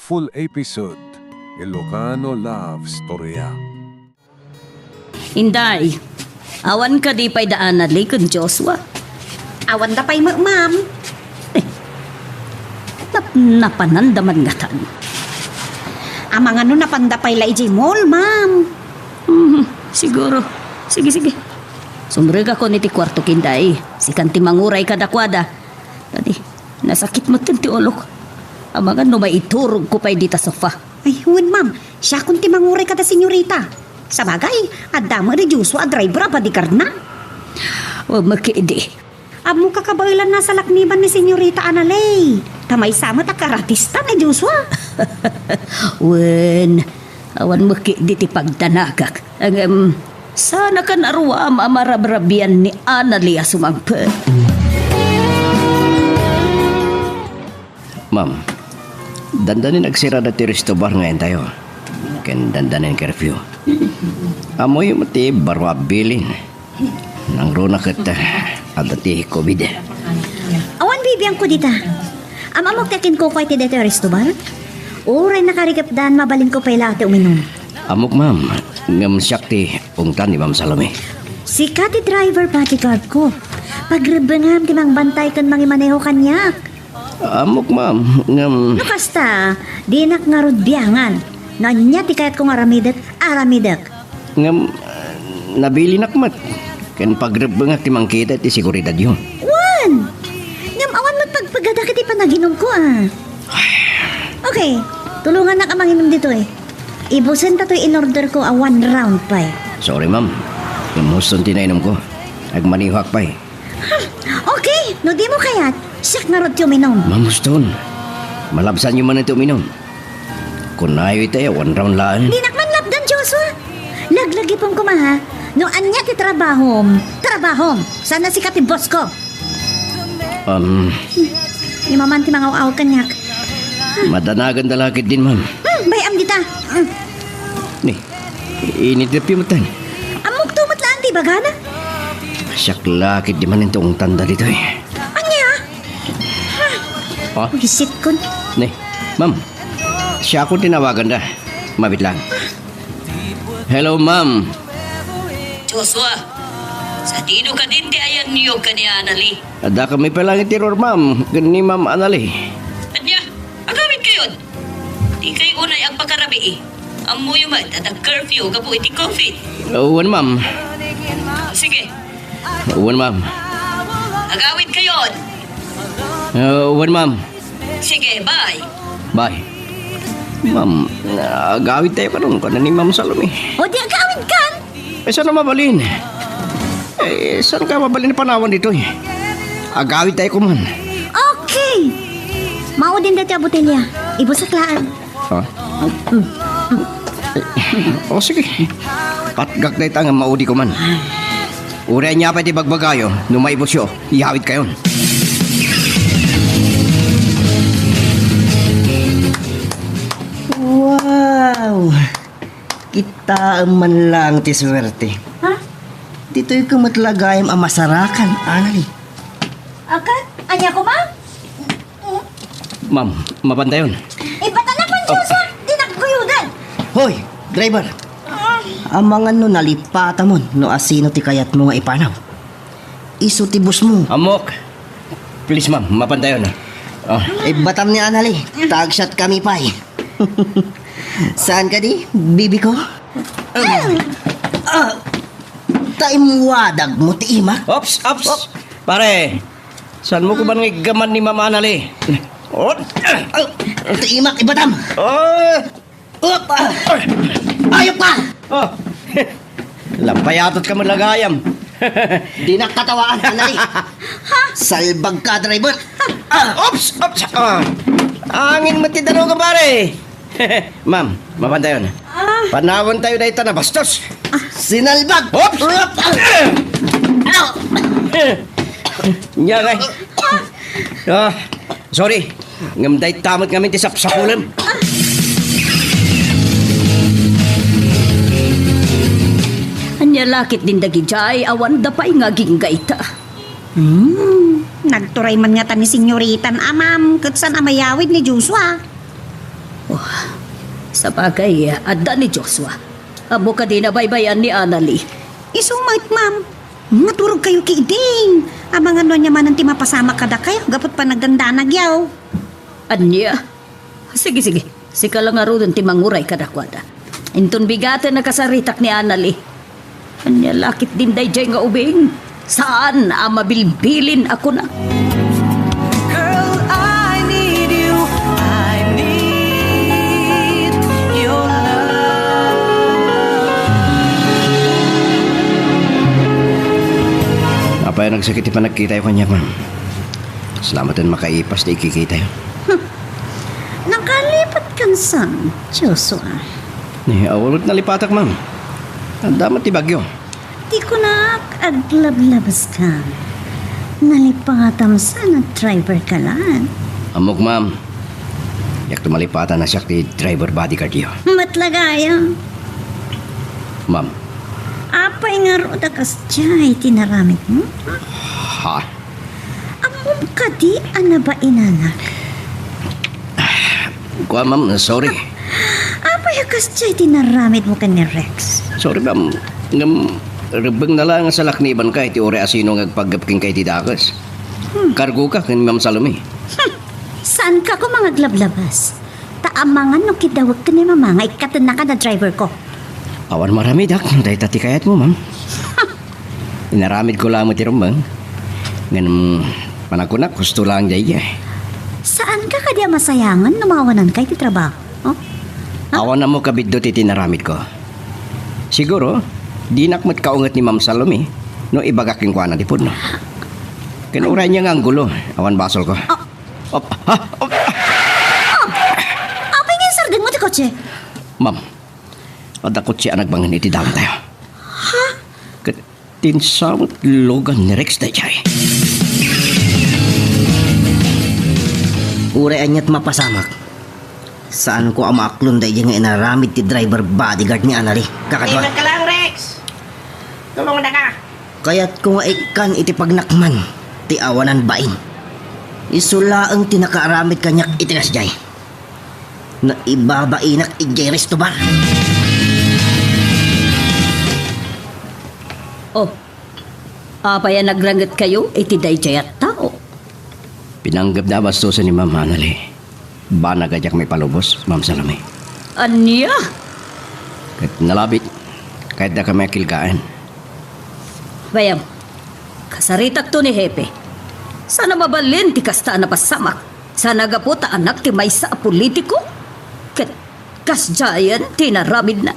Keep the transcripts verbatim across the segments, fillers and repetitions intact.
Full episode, Ilocano Love Storya. Inday, awan kadi pay da Anali ken Joshua? Awan da pay met, ma'am. Eh, nap-, napananda man ngatan. Amangan no napanda pay la idiay mall, ma'am. Mhm, siguro. Sige, sige. Sumrekakon iti kuartok, Inday. Sikan ti manguray kadakuada. Kadi, nasakit metten ti ulok. Amangan no maiturogko pay dita sofa. Ay, wen, ma'am. Siakon ti manguray kada senyorita. Sabagay, adda met ni Joshua a driver a bodyguardna. Wen, makidi. Ammok a kabaelanna salakniban ni senyorita Anali. Ta maysa met a karatista ni Joshua. Wen, awan makidi ti pagdanagak. Ngem, saankan a ruam a marabrabian ni Anali a sumangpet. Ma'am, dandanin agsirada ti resto bar nga entayo. Ken dandanin curfew. Ammoyo met ti baro a bilin. Nangruna ket, ah, adda ti covid. Awan bibiangko dita. Am-ammok ti akinkukua iti daytoy a resto bar? Uray nakarikepdan, mabalinko pay la ti uminum. Ammok, ma'am, ngem siak ti ungtan ni Ma'am Salome. Sika ti driver bodyguard ko. Pagrebbengam ti mangbantay ken mangimaneho kaniak. Ammok, ma'am, ngem No kasta, dinak ngarud biangan. No ania ti kayatko nga aramidek, aramidek. Ngem, ah, nabilinak met. Ken pagrebbengak ti mangkita iti seguridadyo. Wen! Ngem awan met pagpagadak iti panaginumko, a. Okay, tulongannak a manginum ditoy. Ibusen ta toy in-orderko a one round pay. Sorry, ma'am. Ngem huston ti nainumko. Agmanehoak pay. Hmm, okay, no dimo kayat, siak ngarud ti uminum. Ma'am Huston, malabsanyo manen ti uminum. Kunayo itay a one round laeng. Dinak man lapdan, Joshua. Laglagipem koma, ha? No ania ti trabahom, trabahom. Saan a sika ti boss ko. Um, Ni maman ti mangaw-aw kaniak. Madanaganda la ketdin, ma'am. Hmm, bay-am dita. Hmm. Ni, initepyo metten. Ammokto met laeng ti ibagana. Siak la ketdi manen ti ungtanda ditoy. Ania? Ha? Wisitkon. Ni, ma'am. Siakon ti nawaganda. Mabit lang. Hello, ma'am. Joshua, sadino kadin ti ayanyo ken ni Anali? Adda kami pay laeng iti ruar, ma'am, ken ni Ma'am Anali. Ania? Agawidkayon? Dikay unay agpakarabii. Ammoyo met a nag-curfew gapu iti covid. Wen, ma'am. Sige. Wen, ma'am. Agawidkayon. Wen, ma'am. Sige, bye. Bye. Ma'am, agawidtayo kanon, kuna ni Ma'am Salome. O di agawidkan. Eh, saan a mabalin? Eh, saanka mabalin a panawan ditoy? Agawidtayo koma. Okay. Maudin daytoy a botelya. Ibusak laeng. Ha? O, sige. Patgak dayta nga maudi koma. Uray ania pay ti bagbagayo, no maibusyo, iyawidkayon. Wow! Kitaem man laeng ti suerte. Ha? Ditoyka met la gayam a masarakan, Anali. Akan? Ania koma? Ma'am, mapantayon. Ibatanak man, Joshua! Di nagkuyudan! Hoy, driver! Amangan no nalipatamon no asino ti kayatmo nga ipanaw. Isu ti boss mo. Ammok. Please, ma'am, mapantayon. Ah. Ibatam ni Anali, ta agsiatkami pay. Saan kadi, bibi ko? Ah, ta imwadag mo ti imak. Ops, ops. Pare, saanmo koma nga iggaman ni Ma'am Anali? Ot! Ah, ti imak, ibatam. Ah! Op! Ah! Ayop ka! Oh. Lampayatot ka man la gayam. Dinak katawaan, Anali. Salbag ka, driver. Ah! Ops! Ops! Ah. Angin met ti daruga, pare. Ma'am, mapantayon. Ah. Panawantayo dayta a bastos. Sinalbag! Oops! Oop! Aw! Nya kay. Ah, sorry. Ngem dayta met ngamin ti sapsapulem. Ania la ketdin dagidiay, awanda pay nga aginggayta. Hmm, nagturay man ngata ni Senyoritan a ma'am, ket saan a mayawid ni Joshua. Oh, sabagay, adda ni Joshua. Ammo kadi nabaybay-an ni Annalie? Isu met, ma'am. Naturogkayo ketdin. Amangan no ania manen ti mapasamak kadakayo, gapu ta panagdandanagyo. Ania? Sige, sige. Sika la ngaruden ti manguray kadakuada. Inton bigaten a kasaritak ni Annalie. Ania la ketdin daydiay nga ubing? Saan a mabilbilin a kuna. Girl, I need you. I need your love. Apay a nagsakit ti panagkitayo kaniak, ma'am? Salamaten makaipas ti ikikitayo. Hmm. Nakalipat kan saan, Joshua? Ni, awan met nalipatak, ma'am. Adda met ti bagyo. Ti kunak, aglablabaska. Nalipatam saan a driver ka laeng. Ammok, ma'am. Diak malipatan a siak ti driver bodyguard yo. Met la gayam. Ma'am. Apay ngarud a kasdiay ti naramidmo? Ha? Ammom kadi a nabainanak? Kua, ma'am, sorry. Apay a kasdiay ti naramidmo ken ni Rex? Sorry, ma'am. Ngem, rebbengna laeng a salaknibanka iti uray a sino nga agpaggep kenka iti dakes. Hmm. Kargoka ken Ma'am Salome. Hmm. Saanka koma nga aglablabas. Ta amangan no kidawek ken ni Mama nga ikkatennaka a driverko. Awan maramidak, dayta ti kayatmo, ma'am. Inaramidko laeng ti rumbeng. Ngem, panagkunak, husto laeng daydiay. Saanka kadi a masayangen no mawananka iti trabaho? Oh? Ha? Awan ammo kabiddut iti inaramidko. Siguro, dinak met kaunget ni Ma'am Salome no ibagak kenkuana ti pudno. Ken uray ania nga anggulo, awan basolko. Oh. Op-, ha? Op-, Apay nga insardengmo ti kotse? Ma'am, adda kotse a nagbangen iti dalantayo. Ha? Ket ti insamet lugan ni Rex daydiay. Uray aniat mapasamak. Saanko a maaklon daydiay nga inaramid ti driver bodyguard ni Annalie. Kakaduan. Ingat ka lang, Rex! Tulongna ka! Kayatko nga ikkan iti pagnakman ti awanan bain. Isu laeng ti nakaaramid kaniak iti kasdiay. Naibabainak idiay resto bar. Oh, apay a nagrangetkayo iti daydiay a tao? Pinanggepda a bastosen ni Ma'am Annalie. Banag a diak maipalubos, Ma'am Salome. Ania? Ket nalabit, kayatdaka a kilkaen. Bayam, kasaritakto ni Hepe. Saan a mabalin ti kasta a napasamak. Saan a gapu ta anak ti maysa a politiko. Ket kasdiayen ti inaramidna.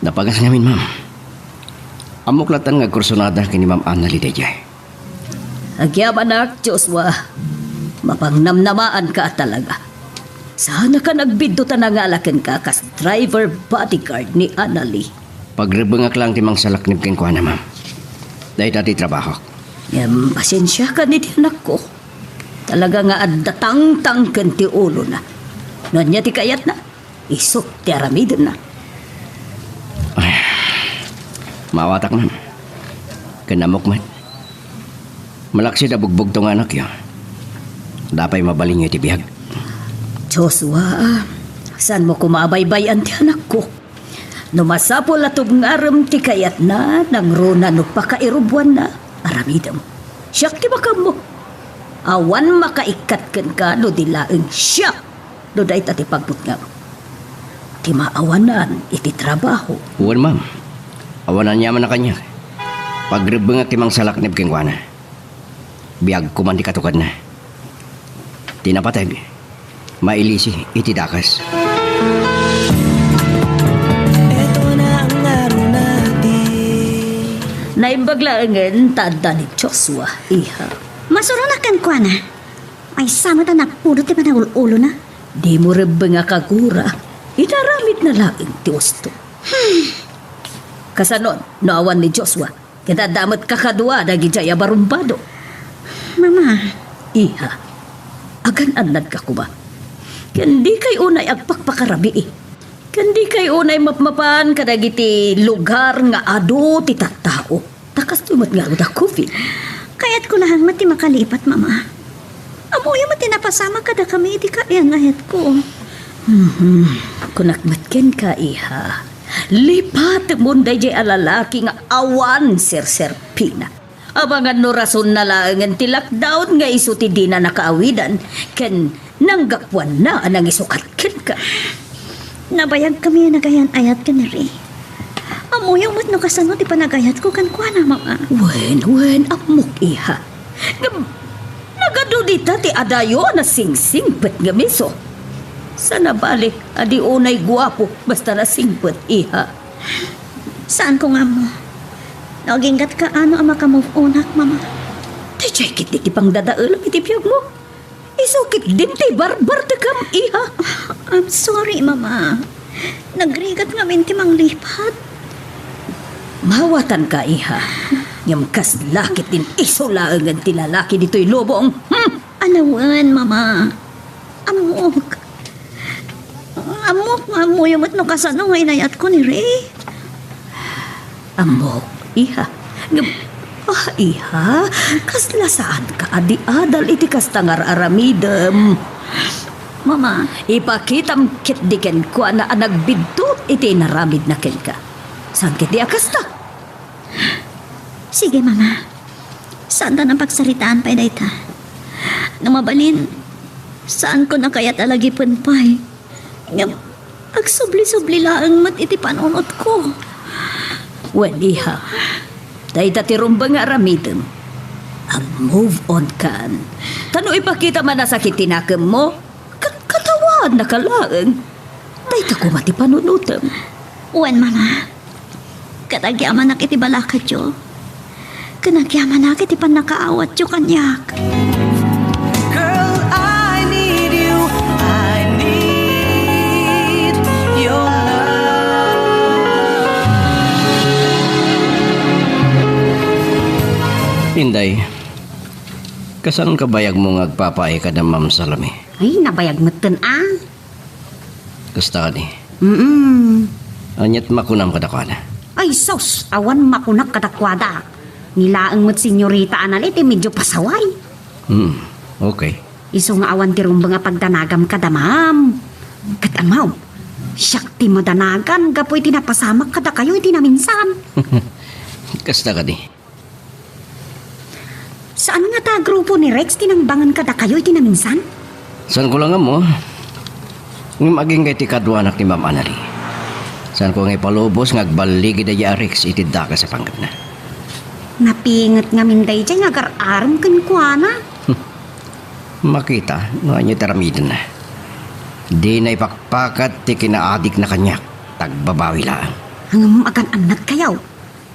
Napagas ngamin, ma'am. Ammok latta nga agkursunada ken ni Ma'am Annalie daydiay. Agyamanak, Joshua. Mapangnamnamaanka a talaga. Saanka nagbiddut a nangala kenka kas driver bodyguard ni Annalie. Pagrebbengak lang ti mangsalaknib kenkuana, ma'am. Dayta ti trabahok. Ngem, pasensiakan iti anakko. Talaga nga adda tangtangken ti ulona. No ania ti kayatna? Isu ti aramidenna. Ay, maawatak, ma'am. Ken ammok met. Malaksid a bugbugto nga anakyo. Adda pay mabalinyo iti biag. Joshua, saanmo koma a baybay-an ti anakko? No masapul a tubngarem ti kayatna, nangruna no pakairubuanna, aramidem. Siak ti makaammo. Awan makaikkat kenka no di laeng siak. No dayta ti pagbutngam. Ti maawanan iti trabaho. Wen, ma'am. Awan aniaman a kaniak. Pagrebbengak ti mangsalaknib kenkuana. Biagko man ti katukadna. Ti napateg, mailisi iti dakes. Naimbag laengen ta adda ni Joshua, iha. Masuronak kenkuana. Maysa met a napudot ti panagul-ulona. Dimo rebbengak a gura. Inaramidna laeng ti usto. Hmm. Kasano no awan ni Joshua? Ket adda met kakadua dagidiay a barumbado. Mama. Iha, agan-annadka koma. Ken dikay unay agpakpakarabii. Ken dikay unay mapmapan kadagiti lugar nga adu ti tattao. Ta kastoy met ngarud a COVID. Kayatko laeng met ti makalipat, Mama. Ammoyo met ti napasamak kadakami iti kaayat nga ayatko. Mhm. Kunak met kenka, iha. Lipatemon daydiay a lalaki nga awan serserpina. Amangan no rasonna laengen ti lockdown nga isu ti dina nakaawidan ken nanggapuanna a nangisukat kenka. Nabayagkami a nagayan-ayat ken ni Ray. Ammoyo met no kasano ti panagayatko kenkuana, Mama. Wen, wen, ammok, iha. Ngem, nagadu dita ti adayo a nasingsingpet nga miso. Sana bali a di unay guapo basta nasingpet, iha. Saanko nga ammo. No aginggatka ano a maka-move on-ak, Mama. Daydiay ketdi ti pangdadaelam iti biagmo. Isu ketdin ti barbartekam, iha. I'm sorry, Mama. Nagrigat ngamin ti manglipat. Mawatanka, iha. Ngem kasla ketdin isu laengen ti lalaki ditoy lubong. Hmm? Anawen, Mama. Ammok. Ammok nga ammoyo met no kasano nga inayatko ni Ray. Ammok, iha. Ngem, ah, iha, kasla saanka a di adal iti kasta nga ar-aramidem. Mama. Ipakitam ketdi kenkuana a nagbiddut iti inaramidna kenka. Saan ketdi a kasta? Sige, Mama. Saanta a pagsaritaan pay dayta. No mabalin, saanko a kayat a lagipen pay. Ngem, agsubli-subli laeng met iti panunotko. Wen, iha, dayta ti rumbeng nga aramidem. Ag-move on kan. Ta no ipakitam a nasakit ti nakemmo, kat-, katawannaka laeng. Dayta koma ti panunotem. Wen, Mama. Ket agyamanak iti balakadyo. Ken agyamanak iti pannakaawatyo kaniak. Girl, I need you. I need your love. Inday, kasaanka bayagmo nga agpapaay kada Ma'am Salome? Ay, nabayag metten a. Kasta kadi. Mm. Ania ti makunam kadakuada? Ay, sus! Awan makunak kadakuada. Ni laeng met Senyorita Anali ti medyo pasaway. Hmm, okay. Isu nga awan ti rumbeng a pagdanagam kada Ma'am. Ket ammo, siak ti madanagan gapu iti napasamak kadakayo iti naminsan. Kasta kadi. Saan ngata a grupo ni Rex ti nangbangen kadakayo iti naminsan? Saanko la nga ammo. Ngem agingga iti kaduanak ni Ma'am Anali. Saanko nga ipalubos nga agbaligi daydiay a Rex iti dakes a panggepna. Napinget ngamin daydiay nga agar-arem kenkuana. Makita no ania ti aramidenna. Dina ipakpakat ti kinaadikna kaniak, ta agbabawi laeng. Ngem agan-annadkayo.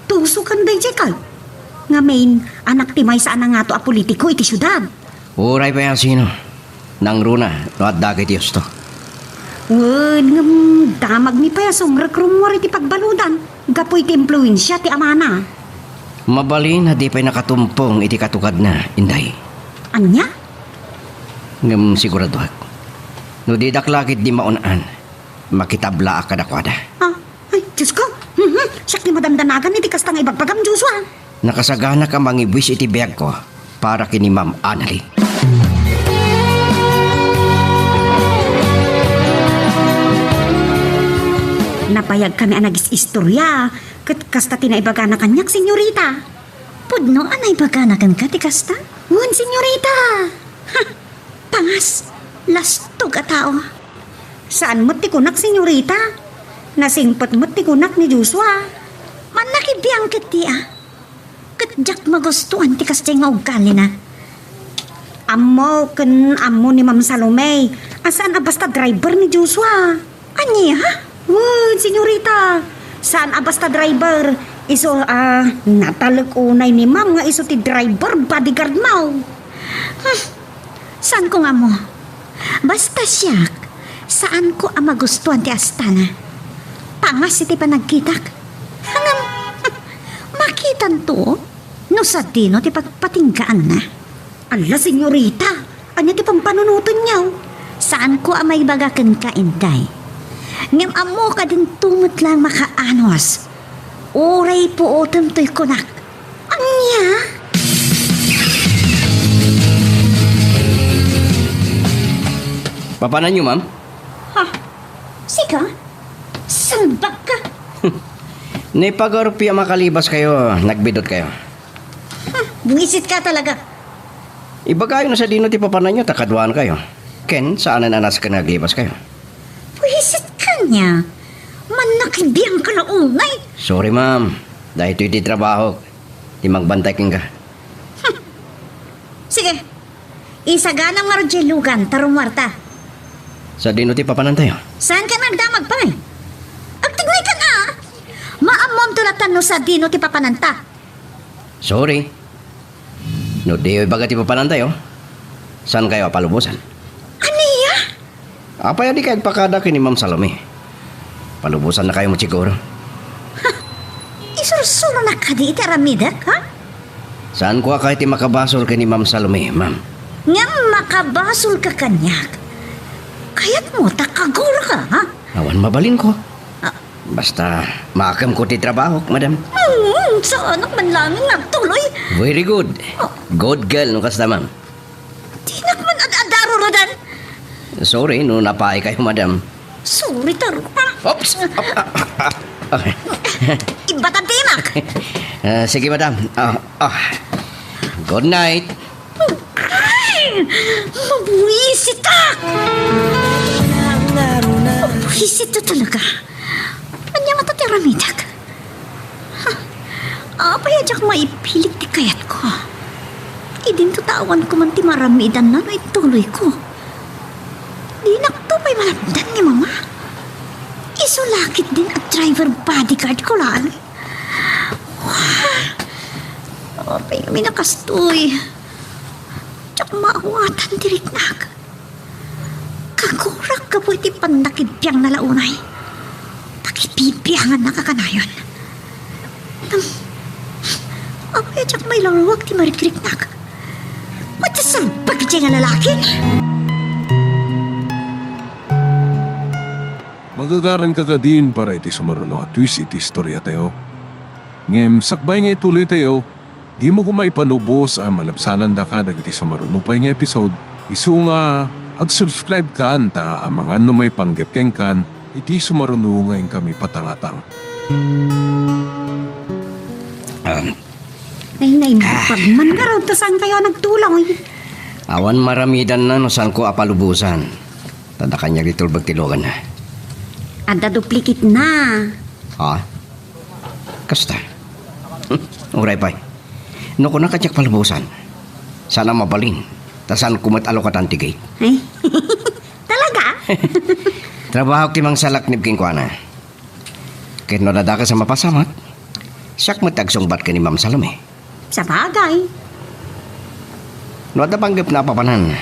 Tusokan daydiay kay. Ngamin, anak ti maysa a nangato a politiko iti siudad. Uray pay a sino. Nangruna, no adda ket ti husto. Wen, ngem damagmi pay a sumrek rummuar iti pagbaludan. Gapu iti impluensia ti amana. Mabalin a di pay nakatumpong iti katugadna, Inday. Ania? Ngem siguradoak. No didak la ketdi maun-an, makitablaak kadakuada. Ah, Ay, Diosko! Mhm. Siak ti madandanagan iti kasta nga ibagbagam, Joshua. Nakasaganak a mangibuis iti biagko para ken ni Ma'am Anali. Nabayagkami a nagis-istoria, ket kasta ti naibagana kaniak, senyorita. Pudno a naibagana kenka ti kasta? Wen, senyorita! Ha! Pangas! Lastog a tao! Saan met ti kunak, senyorita. Nasingpet met ti kunak ni Joshua. Mannakibiang ketdi a. Ket diak magustuan ti kasdiay nga ugalina. Ammo ken ammo ni Ma'am Salome a saan a basta driver ni Joshua. Ania? Wen, senyorita, saan a basta driver. Isu a natalek unay ni Ma'am nga isu ti driver bodyguard mo. Hmm. Saanko nga ammo. Basta siak, saanko a magustuan ti astana. Pangas iti panagkitak. Ngem, makitanto no sadino ti pagpatinggaanna. Alla, senyorita, ania ti pampanunotenyo? Saanko a maibaga kenka, Inday. Ngem ammo kadinto met laeng makaanus. Uray puotem toy kunak. Ania? Papananyo, ma'am? Ha? Sika? Salbag ka! Naipagarupyo a makalibaskayo, nagbidutkayo. Hmm, buwisit ka talaga. Ibagayo no sadino ti papananyo ta kaduaankayo. Ken saanen a nasken nga aglibaskayo. Buwisit ka ania. Mannakibbiang ka la unay. Sorry, ma'am. Daytoy ti trabahok. Ti magbantay kenka. Hmm. Sige. Isaganam ngarud diay lugan ta rumuarta. Sadino ti papanantayo? Saanka nga agdamag pay? Agtignay ka nga! Maammoam to latta no sadino ti papananta. Sorry. No diyo ibaga ti papanantayo, saankayo a palubosan? Ania? Apay a dika agpakada ken ni Ma'am Salome? Palubosannakayo met siguro. Isursuronak kadi iti aramidek, ha? Saanko a kayat ti makabasol ken ni Ma'am Salome, ma'am. Ngem makabasolka kaniak. Kayatmo ta kaguraka, ha? Awan mabalinko. Ah. Basta, maakemko ti trabahok, madam. Hmm, saanak man laeng nga agtuloy. Very good. Oh. Good girl, no kasta, ma'am. Dinak man ad-adaro, Rodan. Sorry no napaaykayo, madam. Sorry, Taro. Oops! Op, ah, ah, ah, ah. Ibatad ti imak. Ah, sige, madam. Ah, ah. Good night. Ay! Mabuisitak! Mabuisit talaga. Ania ngata ti aramidek? Ha? Apay a diak maipilit ti kayatko? Idinto ta awanko man ti maramidanna no ituloyko. Dinakto pay malapdan ni Mama. Isu la ketdin a driver bodyguardko laeng. Apay ngamin a kastoy? Diak maawatan ti riknak. Kagurak gapu iti pannakibbiangna la unay. Pakibibiangannaka kanayon. Ngem, apay a diak mailaruag ti marikriknak? Ket ti salbag diay nga lalaki? Magagaranka kadin para iti sumaruno a twist iti istoriatayo. Ngem sakbay nga ituloytayo, dimo koma ipalubos a malabsanandaka dagiti sumaruno pay nga episode, isu nga ag-subscribe kan ta amangan no maipanggep kenkan iti sumaruno nga inkami patangatang. Um, Ay, naimbag man ngarud, ta saankayo nagtuloy? Awan maramidanna no saanko a palubosan. Ta adda kaniak ti tulbek ti luganna. Adda duplicate na. Ha? Kasta? Uray pay. No kunak a diak palubosan, saan a mabalin, ta saanko met a lukatan ti gate. Ay. Talaga? Trabahok ti mangsalaknib kenkuana. Ket no adda dakes a mapasamak, siak met ti agsungbat ken ni Ma'am Salome. Sabagay. No adda panggepna a papanan,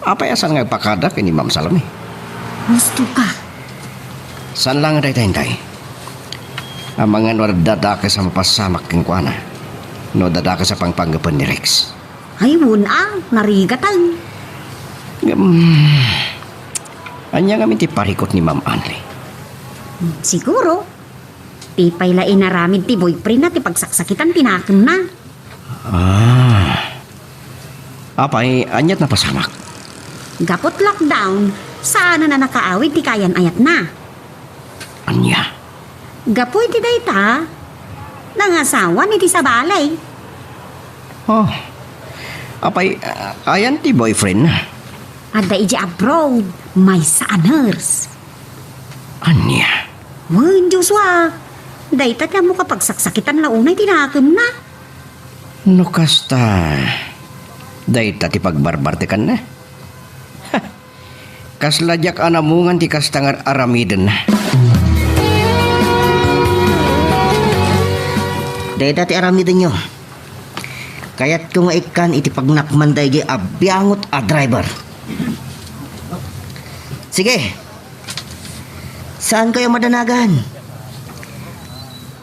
apay a saan nga agpakada ken ni Ma'am Salome? Husto ka. Saan laeng dayta, Inday. Amangan no adda dakes a mapasamak kenkuana, no adda dakes a pangpanggepen ni Rex. Ay, wen a, narigaten. Ngem, ania ngamin ti parikut ni Ma'am Anli? Hmm, siguro, ti pay la inaramid ti boyfriendna ti pagsaksakitan ti nakemna. Ah. Apay, aniat napasamak? Gaput lockdown, saanen a nakaawid ti kayan-ayatna. Ania? Gapu iti dayta, nangasawan iti sabali. Oh. Apay, ah, ayan ti boyfriendna? Adda idiay abroad, maysa a nurse. Ania? Wen, Joshua, dayta ti ammok a pagsaksakitan la unay ti nakemna. No kasta, dayta ti pagbarbartekanna. Kasla diak anamungan ti kasta nga ar-aramidenna. Dayta ti aramidenyo. Kayatko nga ikkan iti pagnakman daydiay a biangot a driver. Sige. Saankayo madanagan.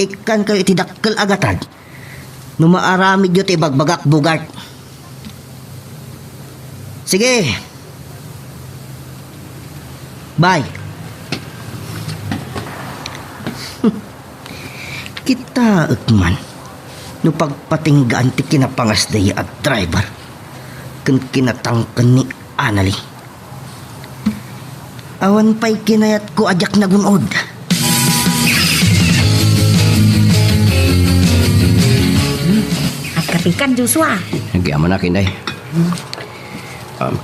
Ikkankayo iti dakkel a gatad. No maaramidyo ti ibagbagak, Bogart. Sige. Bye. Kitaek man no pagpatinggaan ti kinapangasda a driver ken kinatangken ni Anali. Awan pay kinayatko a diak nagun-od. Agkapikan, Joshua. Agyamanak, Inday. Um,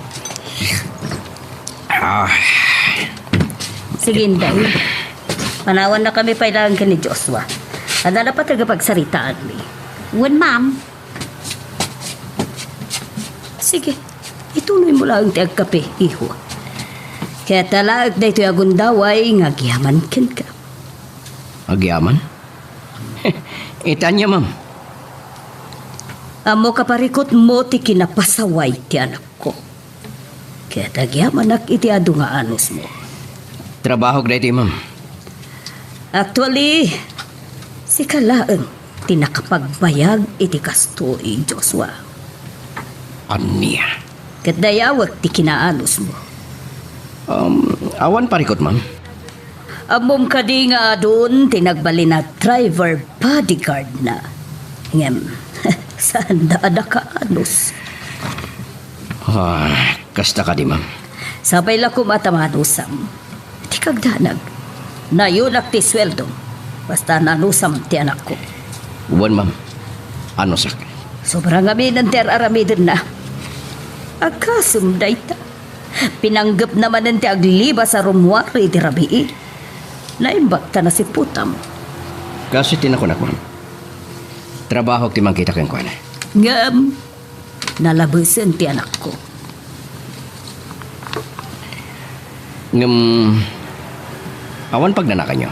ah. Sige, Inday. Panawannakami pay laeng ken ni Joshua. Adda napateg a pagsaritaanmi. Wen, ma'am. Sige, ituloymo laeng ti agkape, iho. Ket alaek daytoy a gundaway nga agyaman kenka. Agyaman? Ita ania, ma'am? Ammok a parikutmo ti kinapasaway ti anakko. Ket agyamanak iti adu nga anusmo. Trabahok daytoy, ma'am. Actually, sika laeng ti nakapagbayag iti kastoy, Joshua. Ania? Ket dayawek ti kinaanusmo. Um, awan parikut, ma'am. Ammom kadi nga adun ti nagbalin a driver bodyguard na? Ngem, saanda a nakaanus. Ah, kasta kadi, ma'am. Sapay la koma ta maanusam. Ti kagdanag, nayonak ti sueldo. Basta naanusam ti anakko. Wen, ma'am. Anusak. Sobra ngaminen ti ar-aramidenna. Agasem dayta. Pinanggepna manen ti aglibas a rummuar iti rabii. Naimbag ta nasiputam. Kas iti nakunak, ma'am. Trabahok ti mangkita kenkuana. Ngem, nalabesen ti anakko. Ngem, awan pagnanakanyo.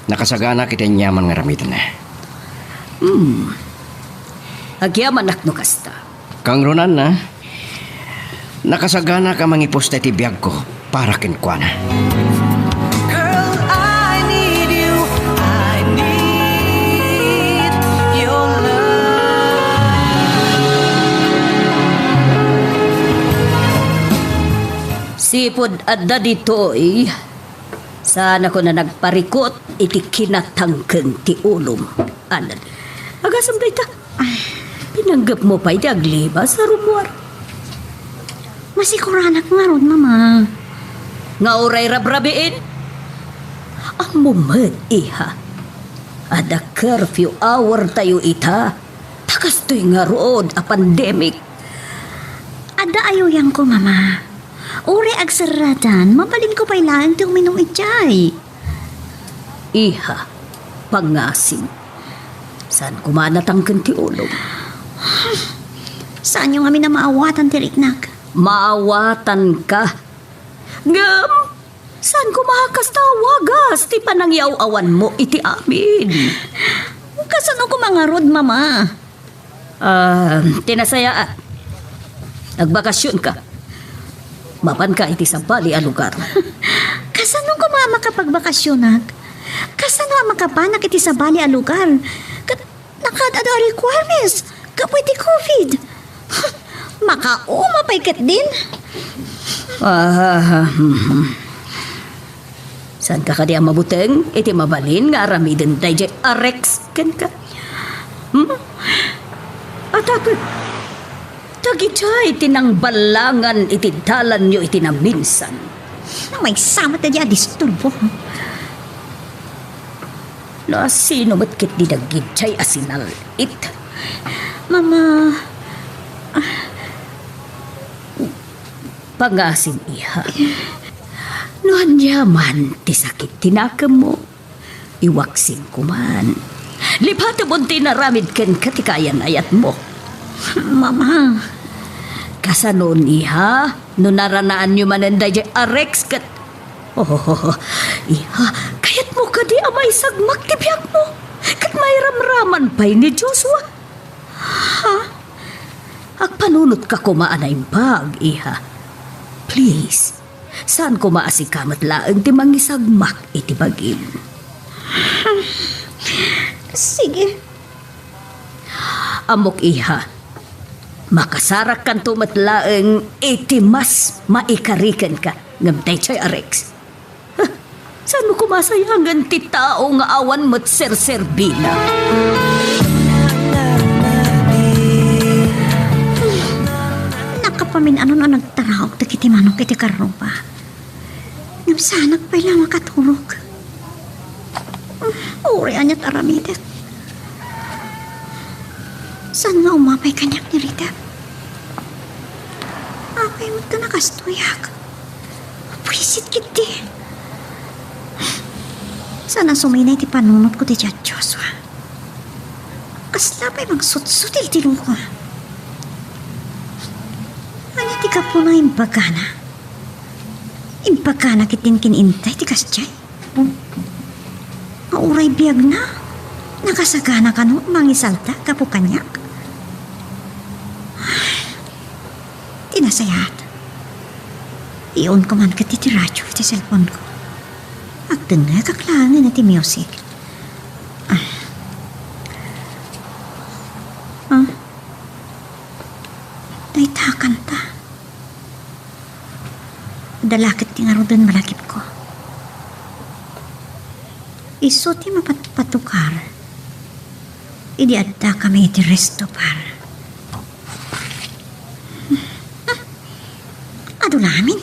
Nakasaganak iti aniaman nga aramidenna. Hmm. Agyamanak no kasta. Kangrunanna, nakasaganak a mangipusta iti biagko para kenkuana. Girl, I need you. I need your love. Sipud adda ditoy, saanakon a nagparikut iti kinatangken ti ulom. Anan, agasem dayta. Ay. Pinanggepmo pay ti aglibas a rummuar. Masikuranak ngarud, Mama. Nga uray rabrabiin? Ammom met, iha. Adda curfew hour tayo ita. Ta kastoy ngarud a pandemic. Adda ayuyanko, Mama. Uray agserradan, mabalinko pay laeng ti uminum idiay. Iha, pangasim. Saan koma a natangken ti ulom? Saanyo ngamin a maawatan ti riknak? Maawatanka. Ngem, saan koma a kasta a wagas ti panangiaw-awanmo iti amin? Kasano koma ngarud, Mama? Ah, ti nasayaat. Nagbakasionka. Mapanka iti sabali a lugar. Kasano koma a makapagbakasionak? Kasano a makapanak iti sabali a lugar? Ket nakaad-adu a requirements gapu iti covid. Makauma pay ketdin. Ah, hmm. Saanka kadi a mabuteng iti mabalin nga aramiden daydiay a Rex kenka? Hmm? Ata ket, dagitoy ti nangballangan iti dalanyo iti naminsan. Maysa met daydiay a disturbo. No asino met ketdi dagitoy a sinal-it? Mama, ah, Pangasim, iha. No ania man ti sakit ti nakemmo, iwaksin koman. Lipatemon ti inaramid kenka ti kaayan-ayatmo. Mama. Kasanon, iha, no naranaanyo manen daydiay a Rex ket, oh, iha, kayatmo kadi a maisagmak ti biagmo ket mairamraman pay ni Joshua? Ha? Agpanunotka koma a naimbag, iha. Please, saan koma a sika met laeng ti mangisagmak iti bagim. Sige. Ammok, iha. Makasarakkanto met laeng iti mas maikari kenka ngem daytoy a Rex. Huh, saanmo koma a sayangen ti tao nga awan met serserbina? Nakapamin-anon a nagtaraok dagiti manok iti karruba. Saanak pay la makaturog. Uray aniat aramidek. Saan nga umapay kaniak ni Rita? Apay met ta nakastoyak? Buisit ketdi. Saan a suminay ti panunotko ti Joshua. Kasla pay mangsutsutil ti loko. Ania ti gapuna imbagana? Imbagana ketdin ken Inday ti kasdiay? Nga uray biagna, nakasagana kano mangisalta gapu kaniak? Ti nasayaat, iunko man ketdi ti radio iti cellphone-ko. Agdengngekak laengen iti music. Ah. Ah. Dayta a kanta. Adda la ketdi ngaruden malakipko. Isu ti mapatpatukar idi addakami iti resto bar. Adu la amin.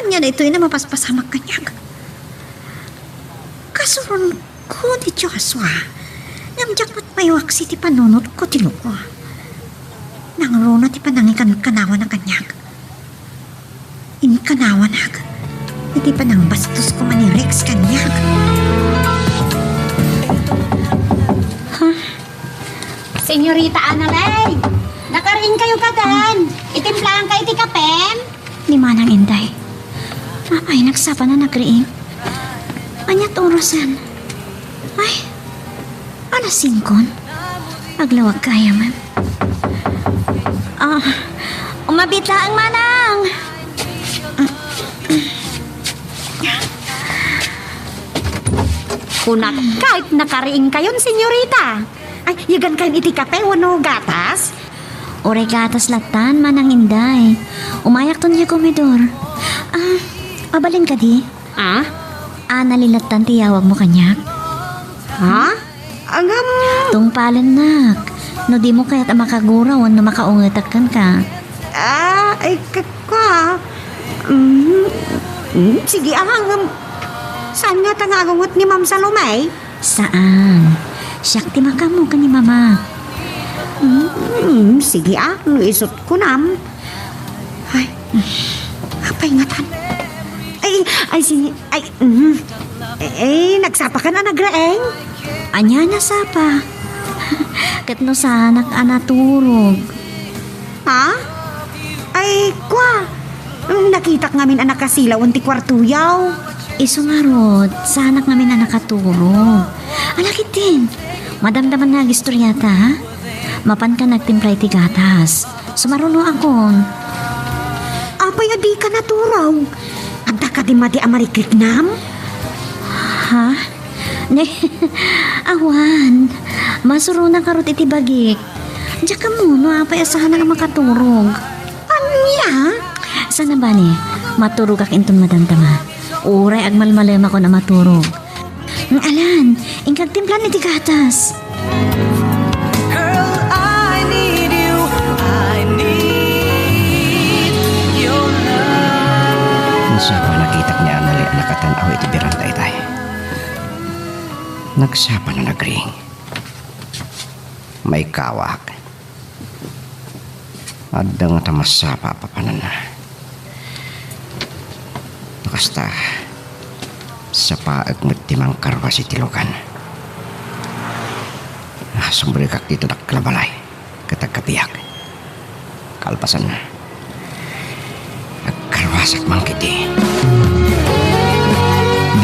Ania daytoy a mapaspasamak kaniak? Kasuronko ni Joshua, ngem diak met pay waksi ti panunotko ti loko. Nangruna ti panangikankanawana kaniak. Inkanawanak iti panangbastosko man ni Rex kaniak. Ha? Senyorita Analay, nakariingkayo kadi? Itimplaanka iti kapem? Ni Manang Inday. Apay, nagsapa na nagriing? Aniat orasen? Ay, alas singkon? Aglawag kaya man. Ah, umabit laeng, Manang! Kunak, kahit nakariingkayon, senyorita. Ay, yagankayon iti kape wenno gatas? Uray gatas lattan, Manang Inday. Umayakton iti komedor. Ah, mabalin kadi? Ah? Anali lattan ti yawagmo kaniak. Ha? Agam. Tungpalennak. No dimo kayat a makagura wenno makaungetak kenka. Ah, ay, k-, kua. Mm, mm, sige, ah, agam. Saan nga ta nga agunget ni Ma'am Salome? Saan. Siak ti makaammo ken ni Mama. Mm, sige, ah, no isut' kunam. Ay, apay ngatan? Ay, ay, si, ay, mm. Eh, eh, nagsapa ka na nagriing? Ania a nasapa? Ket no saanak a naturog. Ha? Ay, kua. Mm, nakitak ngamin a nakasilawen ti kuartoyo. Isu ngarud, saanak ngamin a nakaturog. Ala ketdin, madamdama nga agistoriata, ha? Mapanka nagtimpla iti gatas. Sumarunoakon. Apay a dika naturog? Adda kadi madi a marikriknam? Ha? Ne, awan. Masuronak ngarud iti bagik. Diak ammo no apay a saanak a makaturog. Ania? Saan a bale, maturogak inton madamdama. Uray agmalmalemakon a maturog. Alan, inka agtimpla iti gatas. Girl, I need you. I need your love. Nasapa nakitak ni Anali a nakatan-aw iti beranda itay. Nagsapa na nagriing. Maikawak. Adda ngata masapa a papananna. No kasta, sapaek met ti mangkarwas iti lugan. Ah, sumrekak dita dakkel a balay ket agkapiak. Kalpasanna, agkarwasak man ketdi.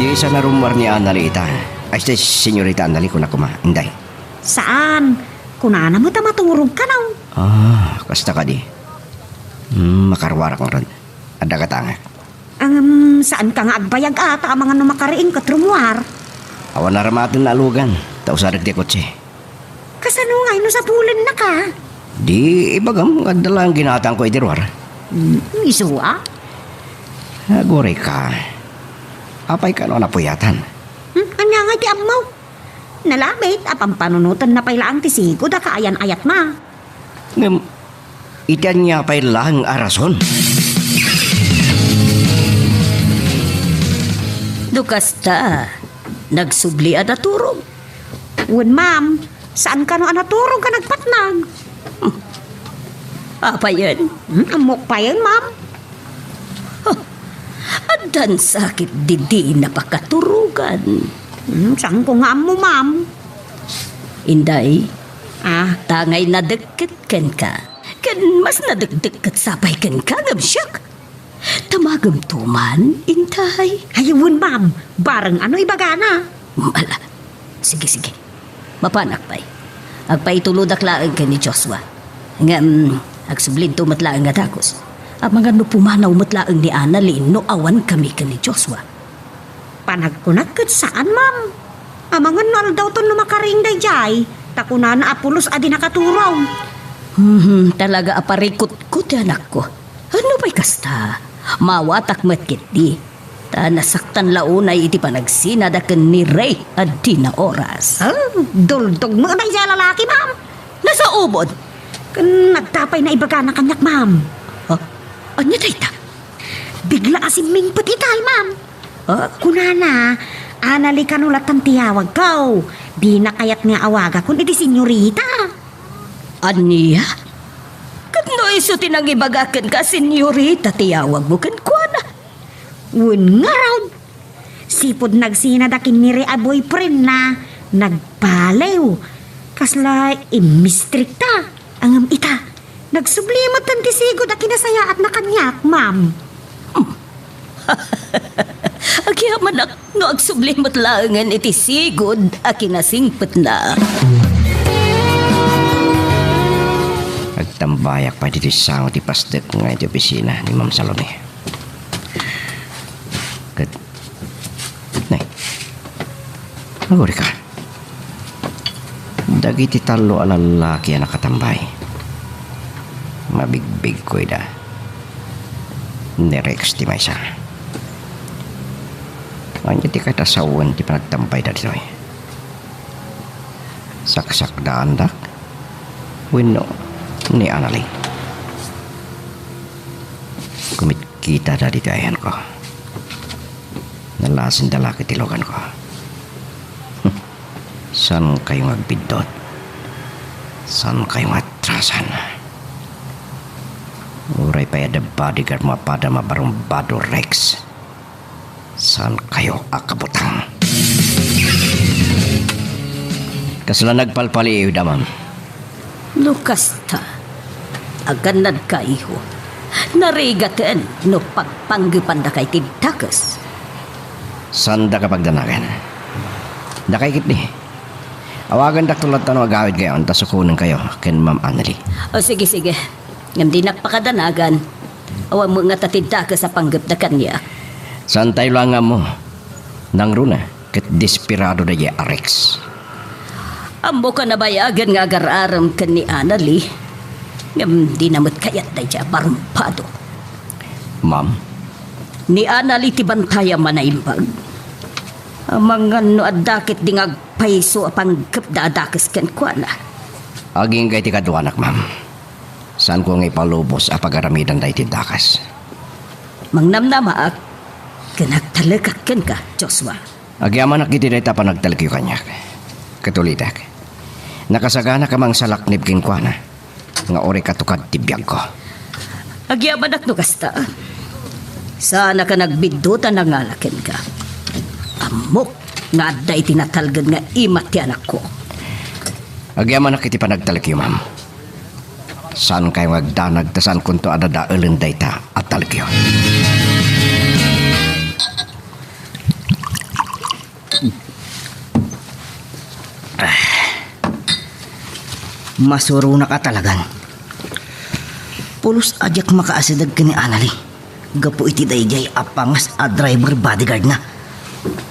Di sa narummuar ni Anali ita. Ay, si Senyorita Anali, kuna koma, Inday. Saan. Kunana met a maturog kano. Ah, kasta kadi. Hmm, makaruarak ngarud. Adda katangek. Ngem, saanka nga agbayag a ta amangan no makariing ket rummuar? Awan aramatenna a lugan, ta usadek ti kotse. Kasano ngay no sapulennaka? Di ibagam nga adda laeng ginatangko iti ruar. Hmm, isu a? Agurayka. Apay kano a napuyatan? Hmm, ania ngay ti ammo? Nalabit a pampanunotenna pay laeng ti sigud a kaayan-ayatna. Ngem, iti ania pay laeng a rason? No kasta, nagsubli a naturog. Wen, ma'am. Saan kano a naturog a nagpatnag? Apayen? Hmm, ammok payen, ma'am. Huh, addan sakit didi napakaturogan. Hmm, saan ko nga ammo, ma'am? Inday, ah, tangay nadekket kenka. Ken mas nadekdekket sapay kenka, ngem siak. Tamagemto man, Inday. Ay, wen, ma'am. Bareng ano ibagana? Mm, ala. Sige, sige. Mapanak pay. Agpaitulodak laeng ken ni Joshua. Ngem, agsublinto met laeng a dagus. Amangan no pumanaw met laeng ni Annalie no awan kami ken ni Joshua. Panagkunak ket saan, ma'am. Amangan no aldawton no makariing daydiay, ta kunana a pulos a di nakaturaw. Hmm, talaga a parikutko ti anakko. Ano pay kasta? Mawatak met ketdi. Ta nasaktan la unay iti panagsinada ken ni Ray a dina oras. Ah, duldog mo daydiay a lalaki, ma'am. Nasaubon. Ken adda pay naibagana kaniak, ma'am. Ha? Ania dayta? Bigla a simmingpet itay, ma'am. Ah? Kunana, Annalie kano latta ti awagko. Dina kayat nga awagakon iti senyorita. Ania? Ket no isu ti nangibaga kenka, senyorita ti awagmo kenkuana? Wen ngarud. Sipud nagsinada ken ni Ray a boyfriendna, nagbaliw. Kasla immistrikta. Ngem ita, nagsubli metten ti sigud a kinasayaatna kaniak, ma'am. Agyamanak no agsubli met laengen iti sigud a kinasingpetna. Agtambayak pay ditoy sango ti pasdek nga iti opisina ni Ma'am Salome. Ket, nay, agurika. Dagiti tallo a lallaki a nakatambay, mabigbigko ida. Ni Rex ti maysa. Ania ti katasawen ti panagtambayda ditoy? Saksakdaandak wenno ni Annalie? Kumitkitada ditoy ayanko. Nalasenda la ket ti luganko. Saankayo nga agbiddut? Saankayo nga atrasan? Uray pay adda bodyguard mo a pada mabarumbado, Rex. Saankayo a kabutang? Kasla nagpalpaliiwda, ma'am. No kasta, agannadka, iho. Narigaten no pagpanggepandaka iti dakes. Saandaka pagdanagan. Dakay ketdi. Awagandakto latta no agawidkayon ta sukonenkayo ken Ma'am Annalie. O, sige, sige. Ngem dinak pakadanagan. Awan met ngata ti dakes a panggepda kaniak. Saantayo la nga ammo. Nangruna ket desperado daydiay a Rex. Ammok a nabayagen nga agar-arem ken ni Annalie, ngem dina met kayat daydiay a barumbado. Ma'am? Ni Annalie ti bantayam a naimbag. Amangan no adda ketdi nga agpayso a panggepda a dakes kenkuana. Agingga iti kaduanak, ma'am. Saanko nga ipalubos a pagaramidanda iti dakes. Mangnamnamaak ken agtalekak kenka, Joshua. Agyamanak iti dayta a panagtalekyo kaniak. Ket ulitek, nakasaganak a mangsalaknib kenkuana nga uray katukad ti biagko. Agyamanak no kasta. Saanak a nagbiddut a nangala kenka. Ammok nga adda iti natalged nga imat ti anakko. Agyamanak iti panagtalekyo, ma'am. Saankayo nga agdanag ta saankonto a dadaelen dayta a talekyo. Masuronak a talagan. Pulos a diak makaasideg ken ni Annalie gapu iti daydiay a pangas a driver bodyguardna.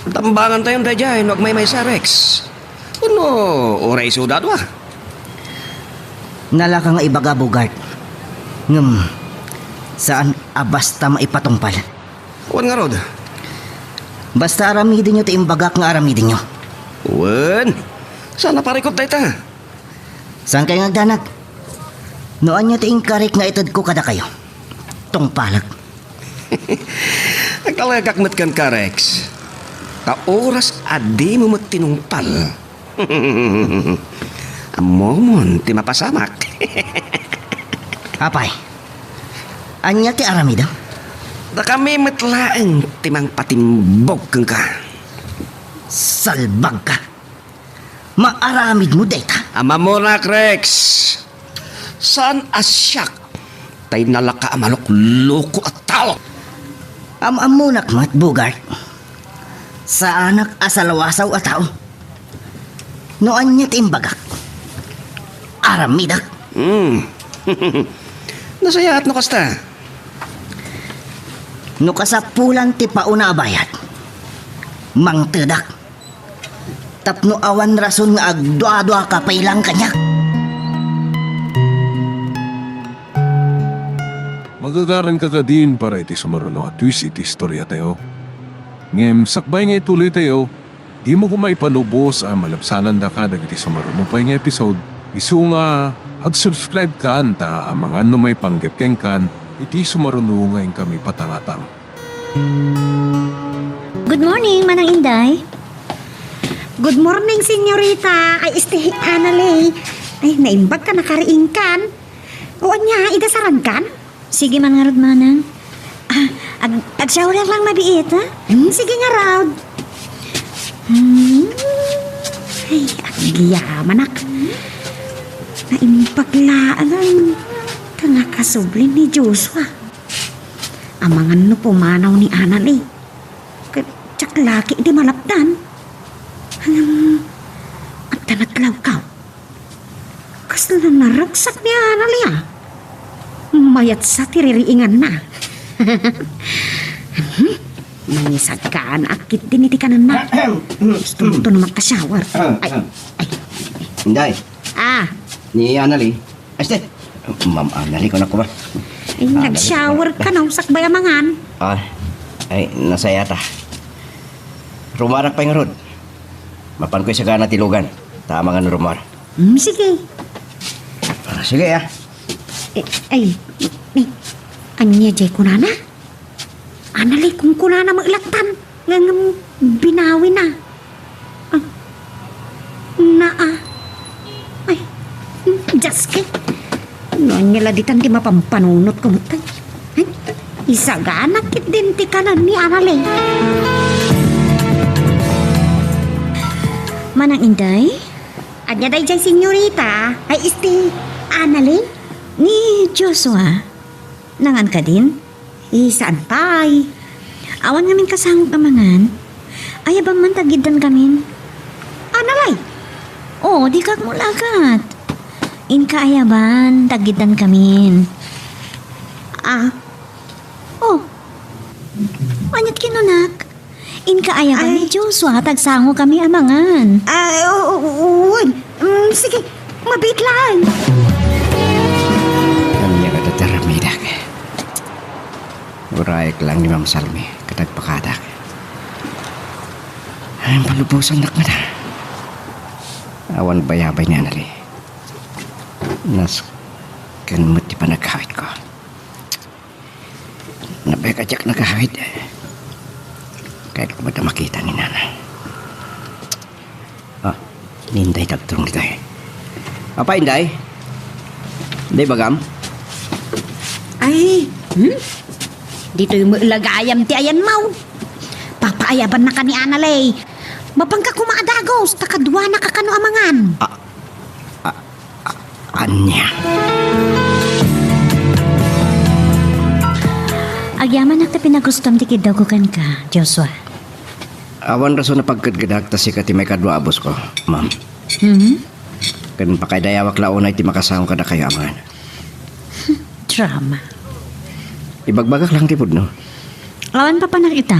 Tambangantayon daydiay no agmaymaysa, Rex. Wenno uray isuda a dua? Nalaka nga ibaga, Bogart. Ngem, saan a basta maipatungpal. Wen ngarud? Basta aramidenyo ti imbagak nga aramidenyo. Wen, saan a parikut dayta? Saankayo nga agdanag? No ania ti inkarik nga itedko kadakayo, tungpalek. Agtalekak met kenka, Rex. Ta oras a dimo met tinungpal, ammomon ti mapasamak. Apay, ania ti aramidem? Dakami met laeng ti mangpatimbog kenka. Salbagka! Maaramidmo dayta? Ammonak, Rex. Saan a siak tay nalaka a malukloko a tao. Am-ammonak met, Bogart. Saanak a salwasaw a tao. No ania ti imbagak, aramidek. Hmm. Nasayaat no kasta. No kasapulan ti pauna a bayad, mangtedak. Tapno awan rason nga agduaduaka pay lang kaniak. Magagaranka kadin para iti sumaruno a twist iti istoriatayo. Ngem sakbay nga ituloytayo, dimo koma ipanubos a malabsanandaka dagiti sumaruno pay nga episode. Isu nga, ag-subscribe kan ta amangan no maipanggep kenkan iti sumaruno nga inkami patangatang. Good morning, Manang Inday. Good morning, senyorita. Ay, este, Analay. Ay, naimbag ka, nakariingkan. O ania, idasaran kan? Sige man ngarud, Manang. Ah, ag-, ag-shower lang mabiit, ha? Hmm, sige ngarud. Hmm. Ay, agyamanak. Naimbag laeng. Kangakasubli ni Joshua. Amangan no pumanaw ni Anali. Ket diak la ketdi malapdan. Ngem, adda naglawkaw. Kasla naragsak ni Anali, a. Mayat sa ti ririinganna. Mangisaganaak ketdin iti kanenna. Gusto mo to naman ka-shower. Ay, ay. Inday. Ah. Ni Anali. Este, Ma'am Anali, kunak koma. Ay, Anali, nag-shower ka, no? Sakbay amangan. Ah, ay, nasayata. Rumarak pay ngarud. Mapanko isagana ti lugan. Ta amangan rumarak. Hmm, sige. Ah, sige, ah. Eh, ay, eh, ania jay kunana? Anali, kunkunana met lattan, ngem binawina. Ah, naa. Ay, Dios ko. No ania la ditan ti mapampanunotko met, ay. Ay, isagana ketdin ti kanen ni Anali. Manang Inday? Ania dayjay, senyorita? Ay, este, Anali? Ni Joshua. Nangan kadin? Eh, saan pay? Awan ngamin kasangok a mangan. Ayabam man, tagiddan kamin. Analay? Oo, dikak mo lagat. Inka ayabam, tagiddan kamin. Ah. Oh. Aniat kinunak? Inka ayabam ni Joshua, tagsango kami a mangan. Ah, oo, oo, wen. Mm, sige, mabiit lang. Ania nga dataramidek? Urayek lang ni Ma'am Salmi, ket agpakadak. Ay, palubosannak ngata. Awan bayabay ni Anali. Nasken met ti panagkawitko. Nabek a diak nagawid. Kayat ko met a makita ni Nana. Ah, ni Inday dagtong ditoy. Apay, Inday? Inday, bagam? Ay, hmm? Ditoy met la gayam ti ayanmaw. Papaayabannaka ni Analay. Mapanka koma a dagus, ta kaduanaka kano a mangan. Ah, ah, ah, ania? Agyamanak ta pinagustom ti kiddawko kenka, Joshua. Awan rason a pagkedkedak ta sika ti maikadua a boss ko, ma'am. Mhm. Ken pakaidayawak la unay ti makasango kadakayo a mangan. Drama. Ibagbagak lang ti pudno. Awan papanak ita.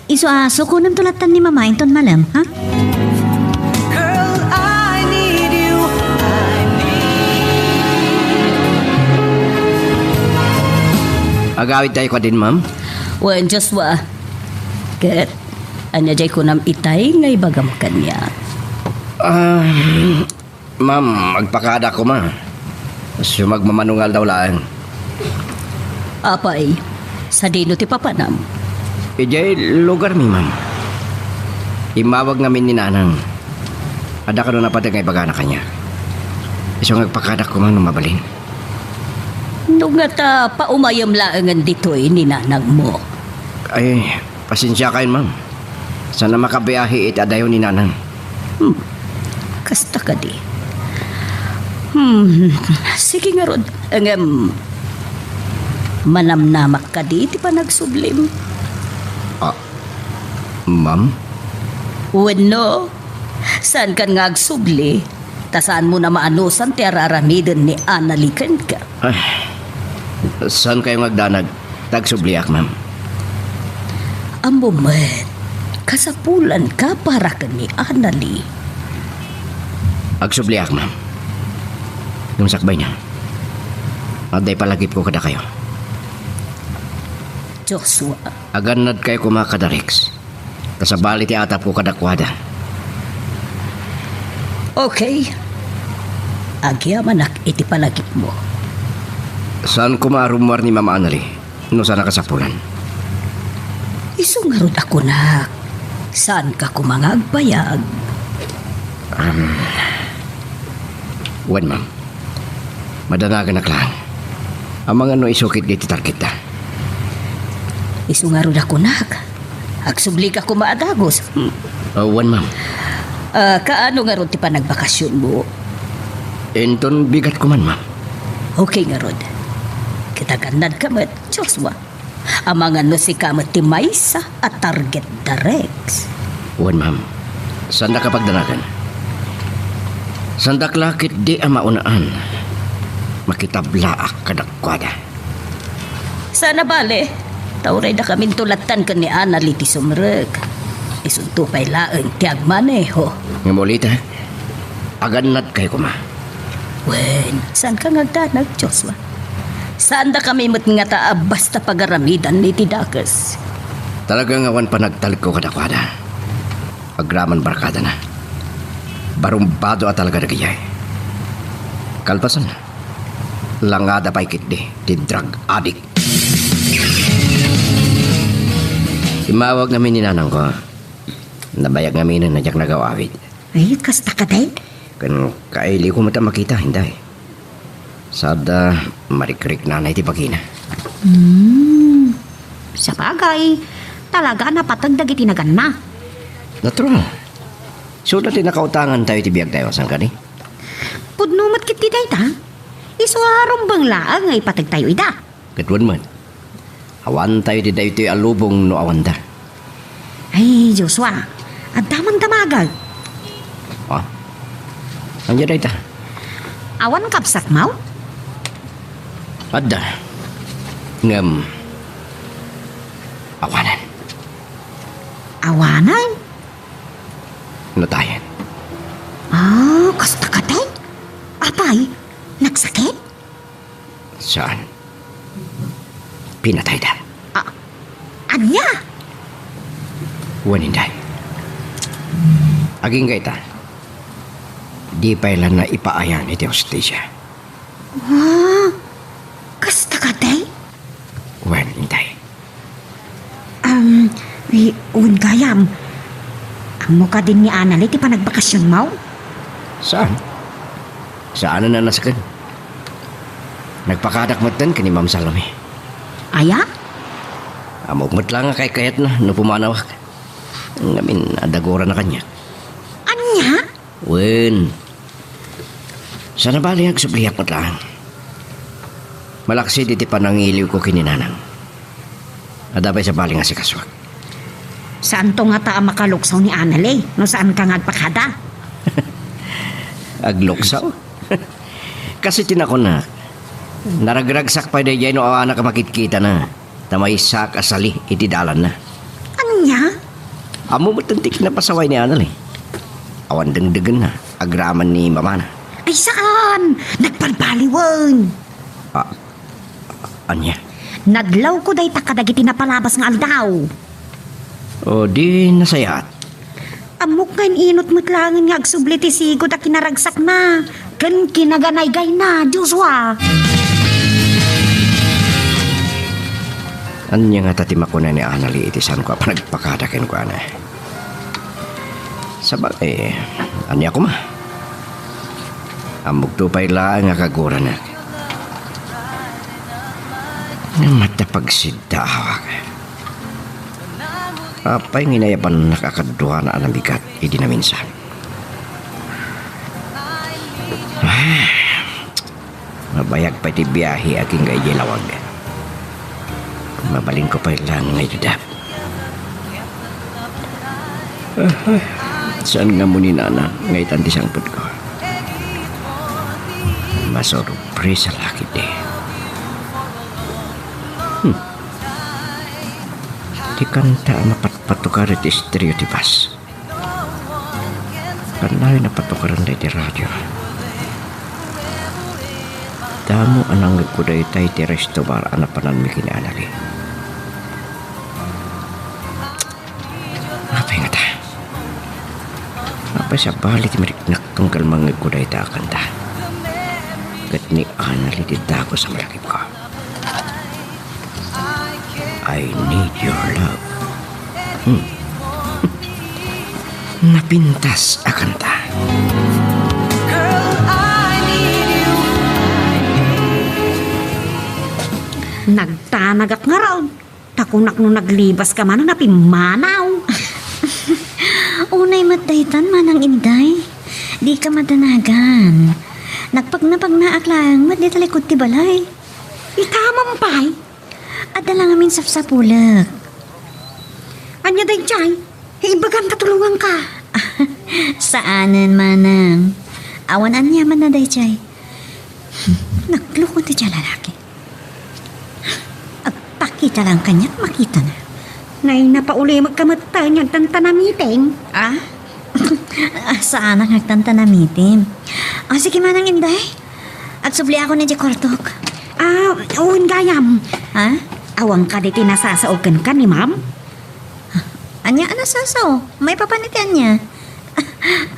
Isu a sukonem to lattan ni Mama inton malem, ha? Girl, I need you. I need. Agawidtayo kadin, ma'am? Wen, Joshua. Ket, ania jay kunam itay nga ibagam kaniak? Ah, ma'am, agpakada koma. Sumagmamano nga aldaw laeng. Apay, sadino ti papanam? Idiay lugarmi, ma'am. Immawag ngamin ni Nanang. Adda kano napateg nga ibagana kaniak. Isu nga agpakadak koma no mabalin. No ngata, paumayem laengen ditoy ni nanangmo. Ay, pasensiakayon, ma'am. Saan a makabiahe iti adayo ni Nanang. Hmm. Kasta kadi. Hmm. Sige ngarud. Ngem, manamnamak kadi iti panagsublim? Ah, ma'am? Wenno, saankan nga agsubli, ta saanmo a maanusan ti ar-aramiden ni Annalie kenka. Ay, saankayo nga agdanag ta agsubliak, ma'am? Ammom met, kasapulanka para ken ni Annalie. Agsubliak, ma'am. Ngem sakbayna, adda ipalagipko kadakayo. Joshua. Agannadkayo koma kada Rex. Ta sabali ti atapko kadakuada. Okay. Agyamanak iti palagipmo. Saan koma a rummuar ni Ma'am Annalie no saan a kasapulan? Isu ngarud a kunak, saanka koma nga agbayag? Um, wen, ma'am. Madanaganak laeng. Amangan no isu ketdi ti targetda. Isu ngarud a kunak, agsublika koma a dagus. Hmm. Ah, wen, ma'am. Ah, kaano ngarud ti panagbakasionmo? Inton bigat koman, ma'am. Okay ngarud. Ket agannadka met, Joshua. Amangan no sika met ti maysa a targetda, Rex. Wen, ma'am. Saandaka pagdanagan. Saandak la ketdi a maunaan. Makitablaak kadakuada. Saan a bale, ta uray dakaminto lattan ken ni Annalie ti sumrek. Isunto pay laeng ti agmaneho. Ngem ulita, agannadkayo koma. Wen, saanka nga agdanag, Joshua? Saandakami met ngata a basta pagaramidan iti dakes. Talaga nga awan panagtalekko kadakuada. Agraman barkadana. Barumbado a talaga dagijay. Kalpasan, langada pay ketdi ti drug addict. Immawag ngamin ni nanangko. Nabayag ngaminen a diak nagaw-awid. Ay, kasta kadi? Ken kailiwko met a makita, inday. Sada marikriknana iti bagina. Hmm. Sabagay, talaga a napateg dagiti naganna. Natural. Isu ti nakautangantayo iti biagtayo, saan kadi? Pudno met ketdi dayta. Isu a rumbeng laeng nga ipategtayo ida. Ket wen met, awantayo iti daytoy a lubong no awanda. Ay, Joshua, adda man damagek. Ah? Ania dayta? Awan kabsatmo? Adda. Ngem, awanen. Awanen? Natayen. Ah, kasta kadi? Apay, nagsakit? Saan? Pinatayda. Ah, ania? Wen, inday. Agingga ita, di pay la naipaayan iti hustisia. Ah, kasta kadi? Wen, inday. Um, wi-, wen gayam. Ammo kadin ni Annalie ti panagbakasionmo? Saan? Saanen a nasken. Nagpakadak metten ken ni Ma'am Salome. Aya? Ammok met la nga kaykayatna no pumanawak. Ngamin, adda gurana kaniak. Ania? Wen. Saan a bale nga agsubliak met laeng. Malaksid iti panangiliwko ken ni Nanang. Adda pay sabali nga asikasuak. Saanto ngata a makaluksaw ni Annalie no saanka nga agpakada? Agluksaw? Kas iti nakunak, naragragsak pay daydiay no awanak a makitkitana. Ta maysaak a sali iti dalanna. Ania? Ammo met ti kinapasaway ni Annalie. Awan dengdegenna, agraman ni mamana. Ay, saan? Nagbalbaliwen. Ah, ania? Nadlawko dayta kadagiti napalabas nga aldaw. O, di nasayaat. Ammok nga in-inut met laengen nga agsubli ti sigud a kinaragsakna ken kinaganaygayna, Joshua. Ania ngata ti makuna ni Annalie iti saanko a panagpakada kenkuana? Sabagay, ania koma? Ammokto pay laeng a kaguranak. Ngem adda pagsiddaawak. Apay nga inayabannak a kaduana a namigat idi naminsan? Ah, mabayag pay ti biahe agingga idiay lawag. Mabalinko pay laeng nga idap. Ah, saan nga ammon ni Nana nga itan ti sangpetko? Masurpresa la ketdi. Hmm. Ti kanta a mapatpatukar iti estereo ti bus. Kannayon a patukaran daydi radio. Damo a nangngegko dayta iti resto bar a napananmi ken ni Anali. Apay ngata? Apay sabali ti mariknak tunggal mangngegko dayta a kanta? Ket ni Anali ti dagus a malakipko. I need your love. Hmm. Napintas a kanta. Nagtanagak ngarud. Ta kunak no naglibaska man a napimmanaw. Unay met daytan, Manang Inday. Dika madanagan. Nagpagnapagnaak laeng met dita likud ti balay. Itamam pay? Adda la ngamin sapsapulek. Ania daydiay? Ibagam ta tulonganka. Saanen, Manang. Awan aniamanna daydiay. Nagloko ti dia lalaki. Agpakita lang kaniak, makitana. Nay, napaulimekka met ta ania agtantanamitim? Ah? Ah, saan nga agtantanamitim? Ah, sige, Manang Inday. Agsubliakon idiay kuartok. Ah, wen gayam. Ha? Awan kadi ti nasasao kenka ni Ma'am? Ania a nasasao? Maipapan iti ania?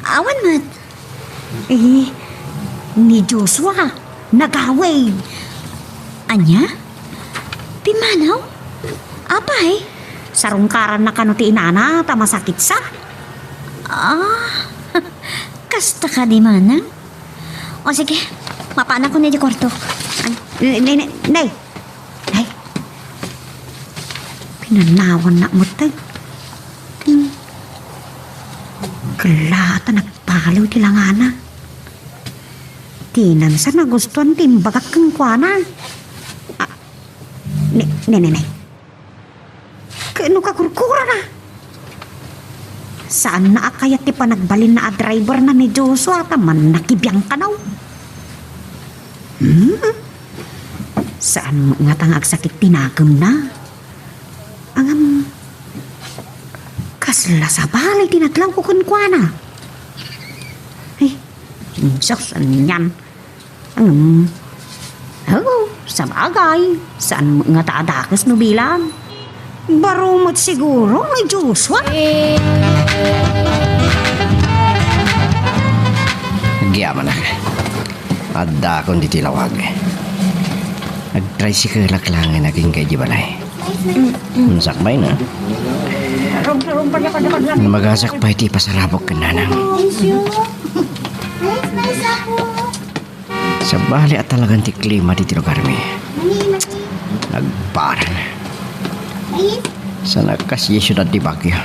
Awan met. Eh, ni Joshua, nagawid. Ania? Pimmanaw? Apay? Sarungkaranna kano ti inana ta masakitsa. Ah, kasta kadi, Manang? O sige, mapanakon idiay kuartok. Ay, nay, nay, nay. Ay. Pinanawanna met, tay. Hmm. Kella ta nagpaliw ti langana. Dinan sa nagustuan ti imbagak kenkuana. Ah, ne, ne, ne, ne. Ket no kakurkurana? Saanna a kayat ti panagbalinna a driverna ni Joshua ta mannakibiang kano. Hmm? Saan ngata nga agsakit ti nakemna? Ngem, kasla sabali ti nadlawko kenkuana. Ay, sus, anian. Hmm. Oh, sabagay, saan met ngata a dakes no bilang? Baro met siguro ni Joshua. Agyamanak. Addakon ditoy lawag. Agtricycle-ak laengen agingga idiay balay. Mm, sakbay na. Magasak pay ti pasarabok ken nanang. Sabali a talagan ti klima ditoy lugarmi. Nagparang. Saan a kas idiay siudad ti Baguio.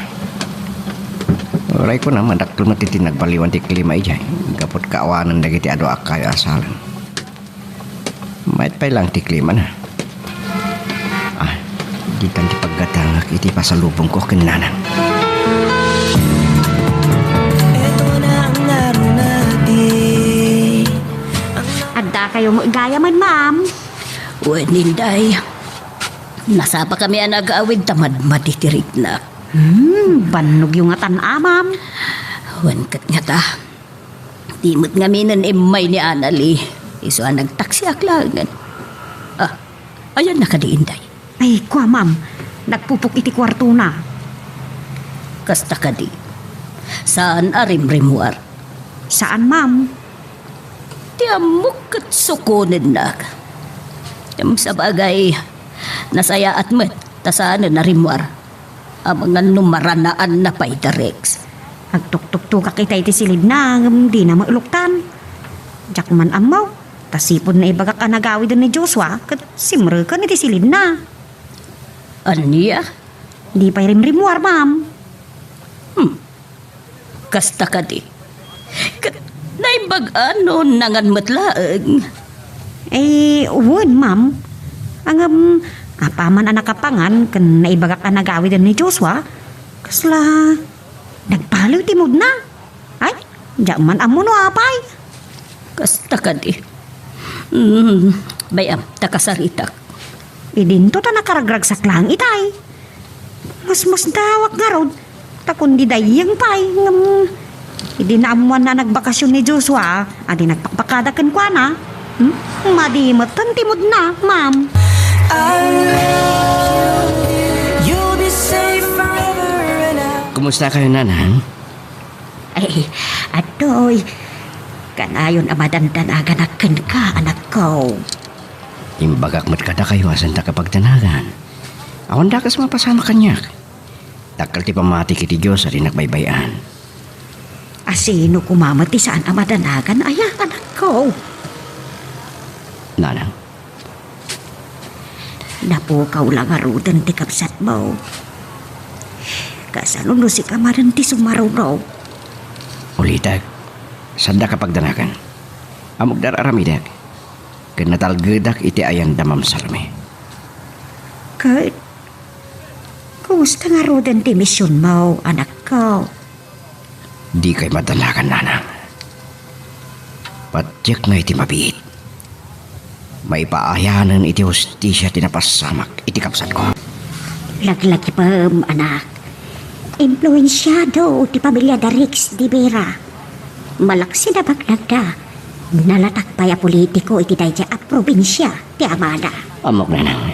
Uray kunam, madakkel met ti nagbaliwan ti klima idiay. Gapu ta awanen dagiti adu a kayo a salen. Mayat pay laeng ti klimana. Ah, ditan ti paggatangak iti pasalubongko ken nanang. Addakayo met gayamen, ma'am? Wen, Inday. Nasapakami a nagawid ta madmadi ti riknak. Hmm, bannogyo ngatan, ma'am. Wen ket ngata. Di met ngaminen immay ni Anali. Isu a nagtaksiak laengen. Ah, ayanna kadi, Inday? Ay, kua, ma'am. Nagpupok iti kuartona. Kasta kadi. Saan a rimrimmuar? Saan, ma'am. Ti ammok ket sukonennak. Ngem sabagay, nasayaat met ta saanen a rimmuar. Amangan no maranaanna pay da Rex. Agtuktuktokak itay iti silidna, ngem dina met uloktan. Diak man ammo, ta sipud naibagak a nagawiden ni Joshua, ket simreken iti silidna. Ania? Di pay rimrimmuar, ma'am. Hmm. Kasta kadi. Ket naimbag-an no nangan met laeng? Eh, wen, ma'am. Ngem, apaman a nakapangan ken naibagak a nagawiden ni Joshua, kasla nagbaliw ti moodna. Ay, diak man ammo no apay. Kasta kadi. Hmm, bay-am, ta kasaritak. Idinto ta nakaragragsak laeng itay. Masmasdawak ngarud, ta kundi dayyeng pay, ngem idi naammoanna a nagbakasyon ni Joshua, a di nagpakpakada kenkuana, hmm? Madi met ti moodna, ma'am. I love you. You'll be safe forever and ever. Kumusta kayo, Nanang? Ay, adtoy. Kanayon a madandanaganak kenka, anakko. Imbagak met kadakayo a sanda kapagdanagan. Awan dakes mapasamak kaniak. Dakkel ti pammatik iti Dios a di nagbaybay-an. A sino koma met ti saan a madanagan aya, anakko? Nanang. Napukaw la ngaruden ti kabsatmo. Kasano no sika manen ti sumaruno? Ulitek, sanda kapagdanagan. Ammok da ar-aramidek. Ken natalgedak iti ayan da Ma'am Salome. Ket, kumusta ngaruden ti misionmo, anakko? Dikay madanagan, Nanang. Patiek nga iti mabiit. Maipaayanen iti hustisia ti napasamak iti kabsatko. Laglagipem, anak. Impluensiado ti pamilya da Rex de Vera. Malaksid a bagnagda, nalatak pay a politiko iti daydiay a probinsia ti amada. Ammok, Nanang.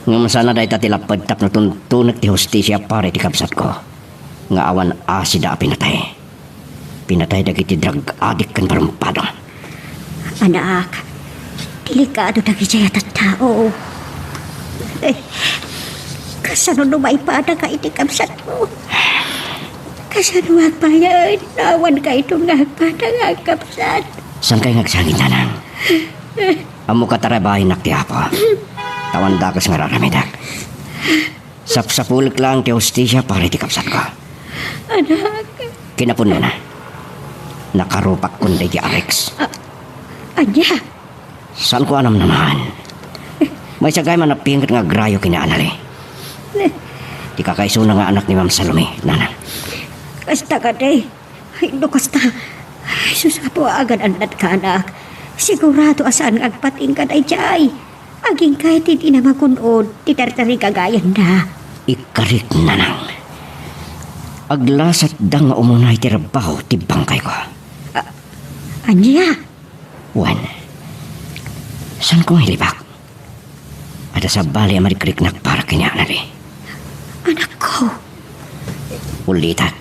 Ngem saan a dayta ti lapped tapno tuntunek ti hustisia para iti kabsatko nga awan asida a pinatay. Pinatay dagiti drug addict ken barumpado. Anak, delikado dagiti a tattao. Eh, kasano no maipadaka iti kabsatmo? Kasano agpayen no awan kayto nga agpada nga agkabsat? Saan kay nga agsangit, Nanang? Ammok a tarabaenak ti Apo. Awan dakes nga ar-aramidek. Sapsapulek laeng ti hustisia para iti kabsatko. Anak. Kinapunona, nakarupak kun daydi a Rex. A-, ania? Saanko a namnamaen. Maysa gayam a napinget nga agrayo ken ni Anali. Ti kakaisuna nga anak ni Ma'am Salome, Nanang. Kasta kadi. Ay, no kasta. Ay, sus, Apo, agan-annadka, anak. Sigurado a saan nga agpatingka daydiay. Agingga ti di na magun-od ti tartarigagayanna. Ikkarik, Nanang. Aglasatda nga umuna iti rabbaw ti bangkayko. A-, ania? Wen, saanko nga ilibak? Adda sabali a marikriknak para ken ni Anali. Anakko. Ulitek.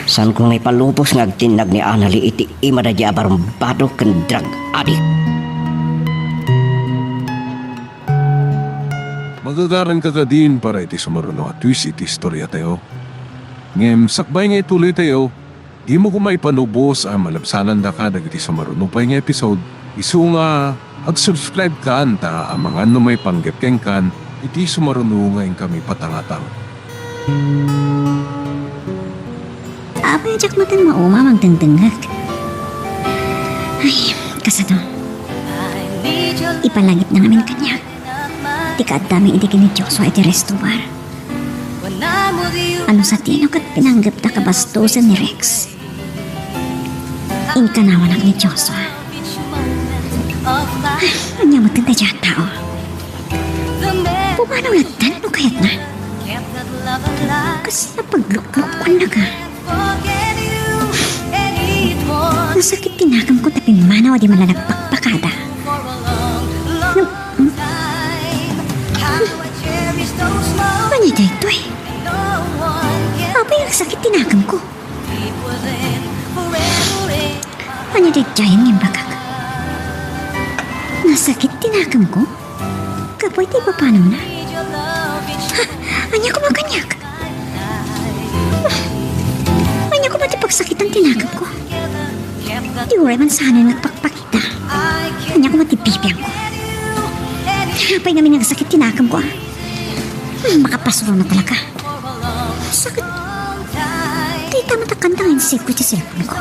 Saanko nga ipalubos nga agtinnag ni Anali iti ima daydi a barumbado ken drug addict. Magagaranka kadin para iti sumaruno a twist iti istoriatayo. Ngem sakbay nga ituloytayo, dimo koma ipalubos a malabsanandaka dagiti sumaruno pay nga episode, isu nga ag-subscribe kan ta amangan no maipanggep kenkan iti sumaruno nga inkami patangatang. Apay, diak maten mauma a mangdengdengngeg. Ay, kasano? Ipalangitna ngamin kaniak ti kaaddami idi ken ni Joshua iti resto bar. Ano satino ket pinanggepda kabastosen ni Rex? Inkanawanak ni Joshua. Ay, ania met daydiay a tao? Pumanaw lattan no kayatna? Kasla pagluklukuanna ka. Nasakit ti nakemko ta pimmanaw a di man la nagpakpakada. No, ania daytoy? Apay, nagsakit ti nakemko. Ania daydiay nga imbagak? Nasakit ti nakemko? Kapuy ti ipapanawna. Ha? Ania koma kaniak? Sakit ti nakemko. Di uray man saan nagpakpakita. Ania koma ti bibiangko? Apay ngamin nga agsakit ti nakemko, ah? Hmm, makapasuro na talaga. Sakit. Dayta met a kanta nga insave ko iti cellphone ko.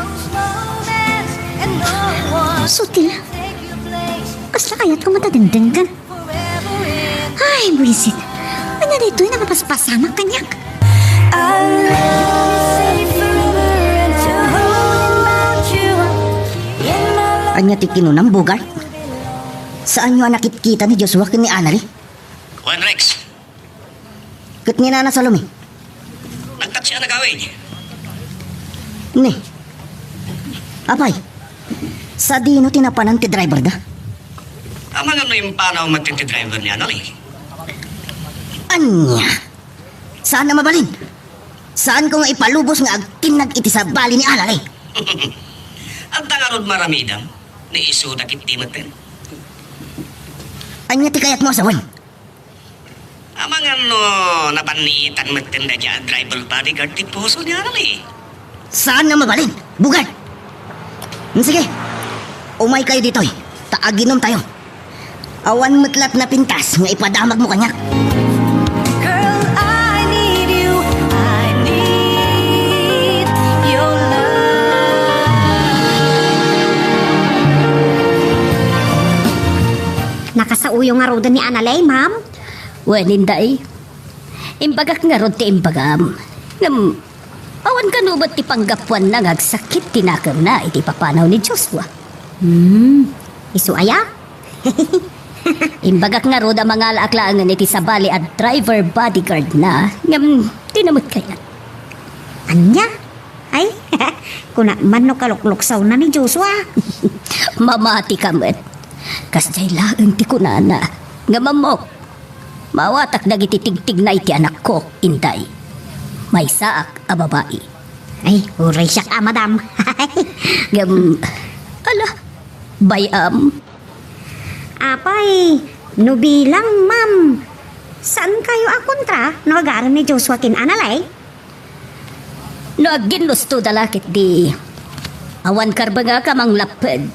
Sutil. Kasla kayat ko matadengdenggan. Ay, buisit. Ania daytoy nga mapaspasamak kaniak? Ania ti kinunam, Bogart? Saanyo a nakitkita ni Joshua ken ni Annalie? Wen, Rex. Ket ni Nana Salome? Nagtaksi a nagawid. Ni. Apay, sadino ti napanan ti driverda? Amangan no impanaw met ti driver ni Annalie. Ania? Saan a mabalin? Saanko nga ipalubos nga agtinnag iti sabali ni Annalie? Adda ngarud maramidam, ni isuda ketdi metten. Ania ti kayatmo a sawen? Amangan no napannitan metten daydiay a driver bodyguard ti puso ni Annalie. Saan a mabalin, Bogart? Hmm, sige, umaykayo ditoy, ta aginumtayo. Awan met latta a pintas nga ipadamagmo kaniak. Girl, I need you. I need your love. Nakasaoyo ngaruden ni Annalie, ma'am? Wen, Inday. Imbagak ngarud ti imbagam. Ngem, awan kano met ti panggapuanna nga agsakit ti nakemna iti papanaw ni Joshua. Hmm, isu aya? Imbagak ngarud a mangalaak laengen iti sabali a driver bodyguard na, ngem di na met kayat. Ania? Ay, kuna man no kalukluksawna ni Joshua. Mamati ka met. Kasdiay laeng ti kunana. Ngem ammok, maawatak dagiti tigtigna iti anakko, Inday. Maysaak a babai. Ay, uray siak a, madam. Ngem, ala, bay-am. Apay, no bilang, ma'am, saankayo a kontra no agarem ni Joshua ken Annalie? No agginnustoda la ketdi, awan karbengak a manglapped,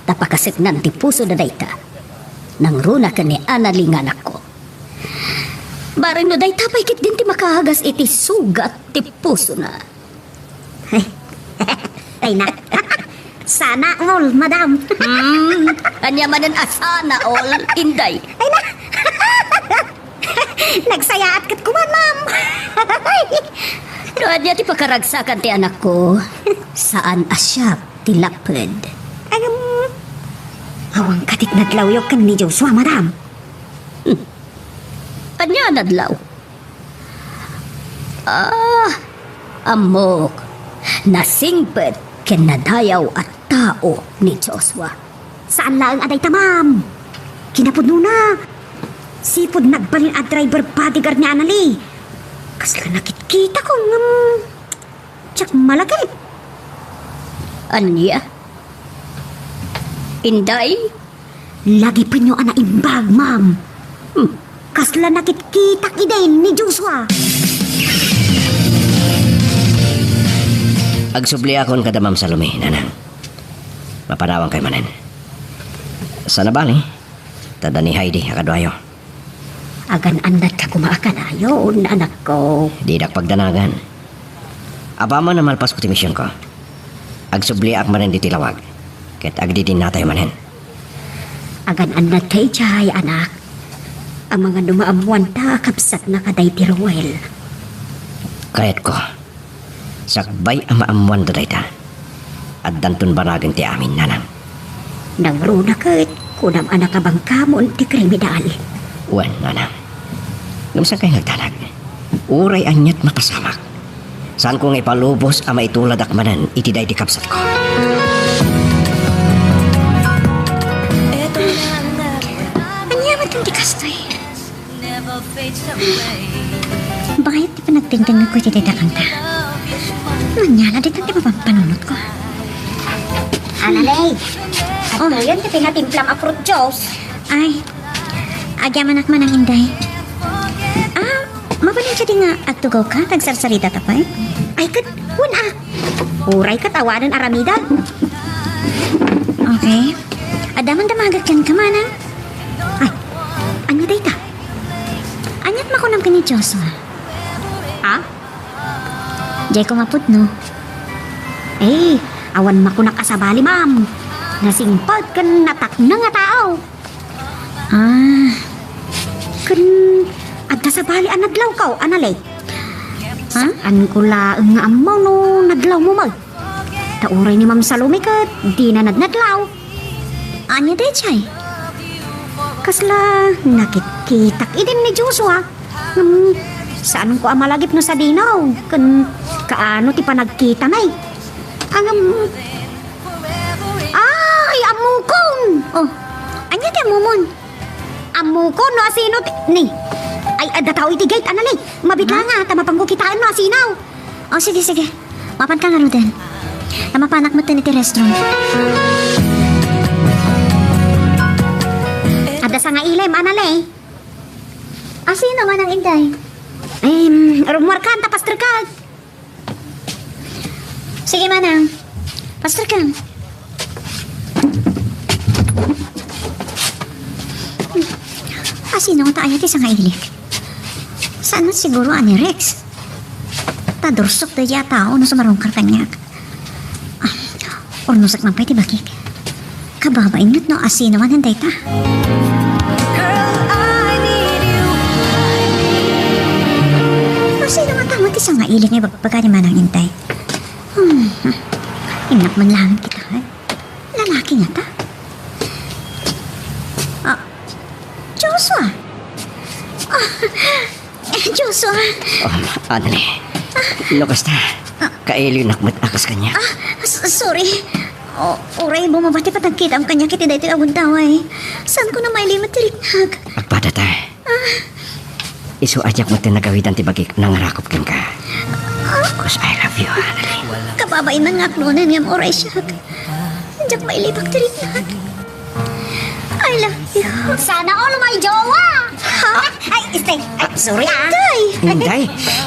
ta pakaseknan ti pusoda dayta. Nangruna ken ni Annalie nga anakko. Bareng no dayta pay ketdin ti makaagas iti sugat ti pusona. Ay, ay na. Sana all, madam. Hmm, ania manen a sana all, Inday? Ay na. Nagsayaat ket kuman, ma'am. No ania ti pakaragsakan ti anakko, saan a siak ti lapped. Ay, um, awan katit nadlawyo ken ni Joshua, madam. Hmm. Ania a nadlaw? Ah, ammok, nasingpet ken nadayaw a tao ni Joshua. Saan laeng a dayta, ma'am. Kinapudnona, sipud nagbalin a driver bodyguard ni Annalie. Kasla nakitkitak ngem diak malagip. Ania? Inday? Lagipenyo a naimbag, ma'am. Hmm. Kasla nakitkitak idi ni Joshua. Agsubliakon kada Ma'am Salome, nanang. Mapanawankayo manen. Saan a bale, ta adda ni Heidi a kaduayo. Agan-annatka koma a kanayon, anakko. Didak pagdanagan. Apaman a malpasko ti misionko, agsubliak manen ditoy lawag, ket agdidinnatayo manen. Agan-annatka idiay, anak. Amangan no maammoanta a kabsatna kadaydi Roel. Kayatko. Sakbay a maammoanda dayta, addanton banagen ti amin, nanang. Nangruna ket kunam a nakabangkamon ti kriminal. Wen, nanang. Ngem saankay nga agdanag? Uray aniat mapasamak. Saanko nga ipalubos a maituladak manen iti daydi kabsatko. Ania met ti kastoy? Bakit ti panagtengtengko iti dayta kanta? Ania la dayta ti mapampanunotko? Annalie, Oh. Adtoyen ti pinatimplam a fruit juice. Ay, agyamanak manang, Inday. Ah, mabalin kadi nga agtugawka, ta agsarsarita ta pay? Ay, ket, wen a. Uray ket awanen aramidek. Okay. Adda man damagek kenka, manang. Ay, ania dayta? Aniat makunam ken ni Joshua? Ha? Diay ko mapudno. Eh, awan makunak a sabali, ma'am. Nasingpet ken nataknang a tao. Ah, ken adda sabali a nadlawko, Anale? Ha? Saanko laeng nga ammo no nadlawmo met. Ta uray ni Ma'am Salome ket dina nadnadlaw. Ania daydiay? Kasla nakitkitak idin ni Joshua. Ngem, saanko a malagip no sadino, ken kaano ti panagkitana? Ngem, ay, ammokon! Oh, ania ti ammomon? Ammokon no asino ti, ni. Ay, adda tao iti gate, Anale. Mabit la nga, ta mapanko kitaen no asino. Oh, sige, sige. Mapanka ngaruden. Ta mapanak metten iti restroom. Adda sangailem, Anale. Asino, Manang Inday? Em, rumuarkan, ta pasterkak. Sige, Manang. Pasterkam. Asino ngata aya ti sangailek? Saan met siguro a ni Rex? Ta dursok daydiay a tao no sumarungkar kaniak. Ah, urnosek man pay ti bagik. Kababain met no asino manen dayta. Asino ngata met ti sangailek nga ibagbaga ni Manang Inday? Hmm, hmm. Innak man laeng kitaen. Lalaki ngata? Ah, Joshua! Ah, Joshua! Oh, Anale. No kasta, kailinak met a kas kaniak. Ah, s-, sorry. O, uray bumabati patagkitam kaniak iti daytoy a gundaway. Saanko a mailimek ti riknak? Agpadata. Ah. Isu a diak met nagawidan ti bagik nangarakop kenka. Ah. 'Cause I love you, Anale. Kababain man nga aknonen ngem uray siak. Diak mailibak ti riknak. I love you. Sana all may jowa. Ha? Ay, stay. Ay, sorry, ah. Inday. Inday.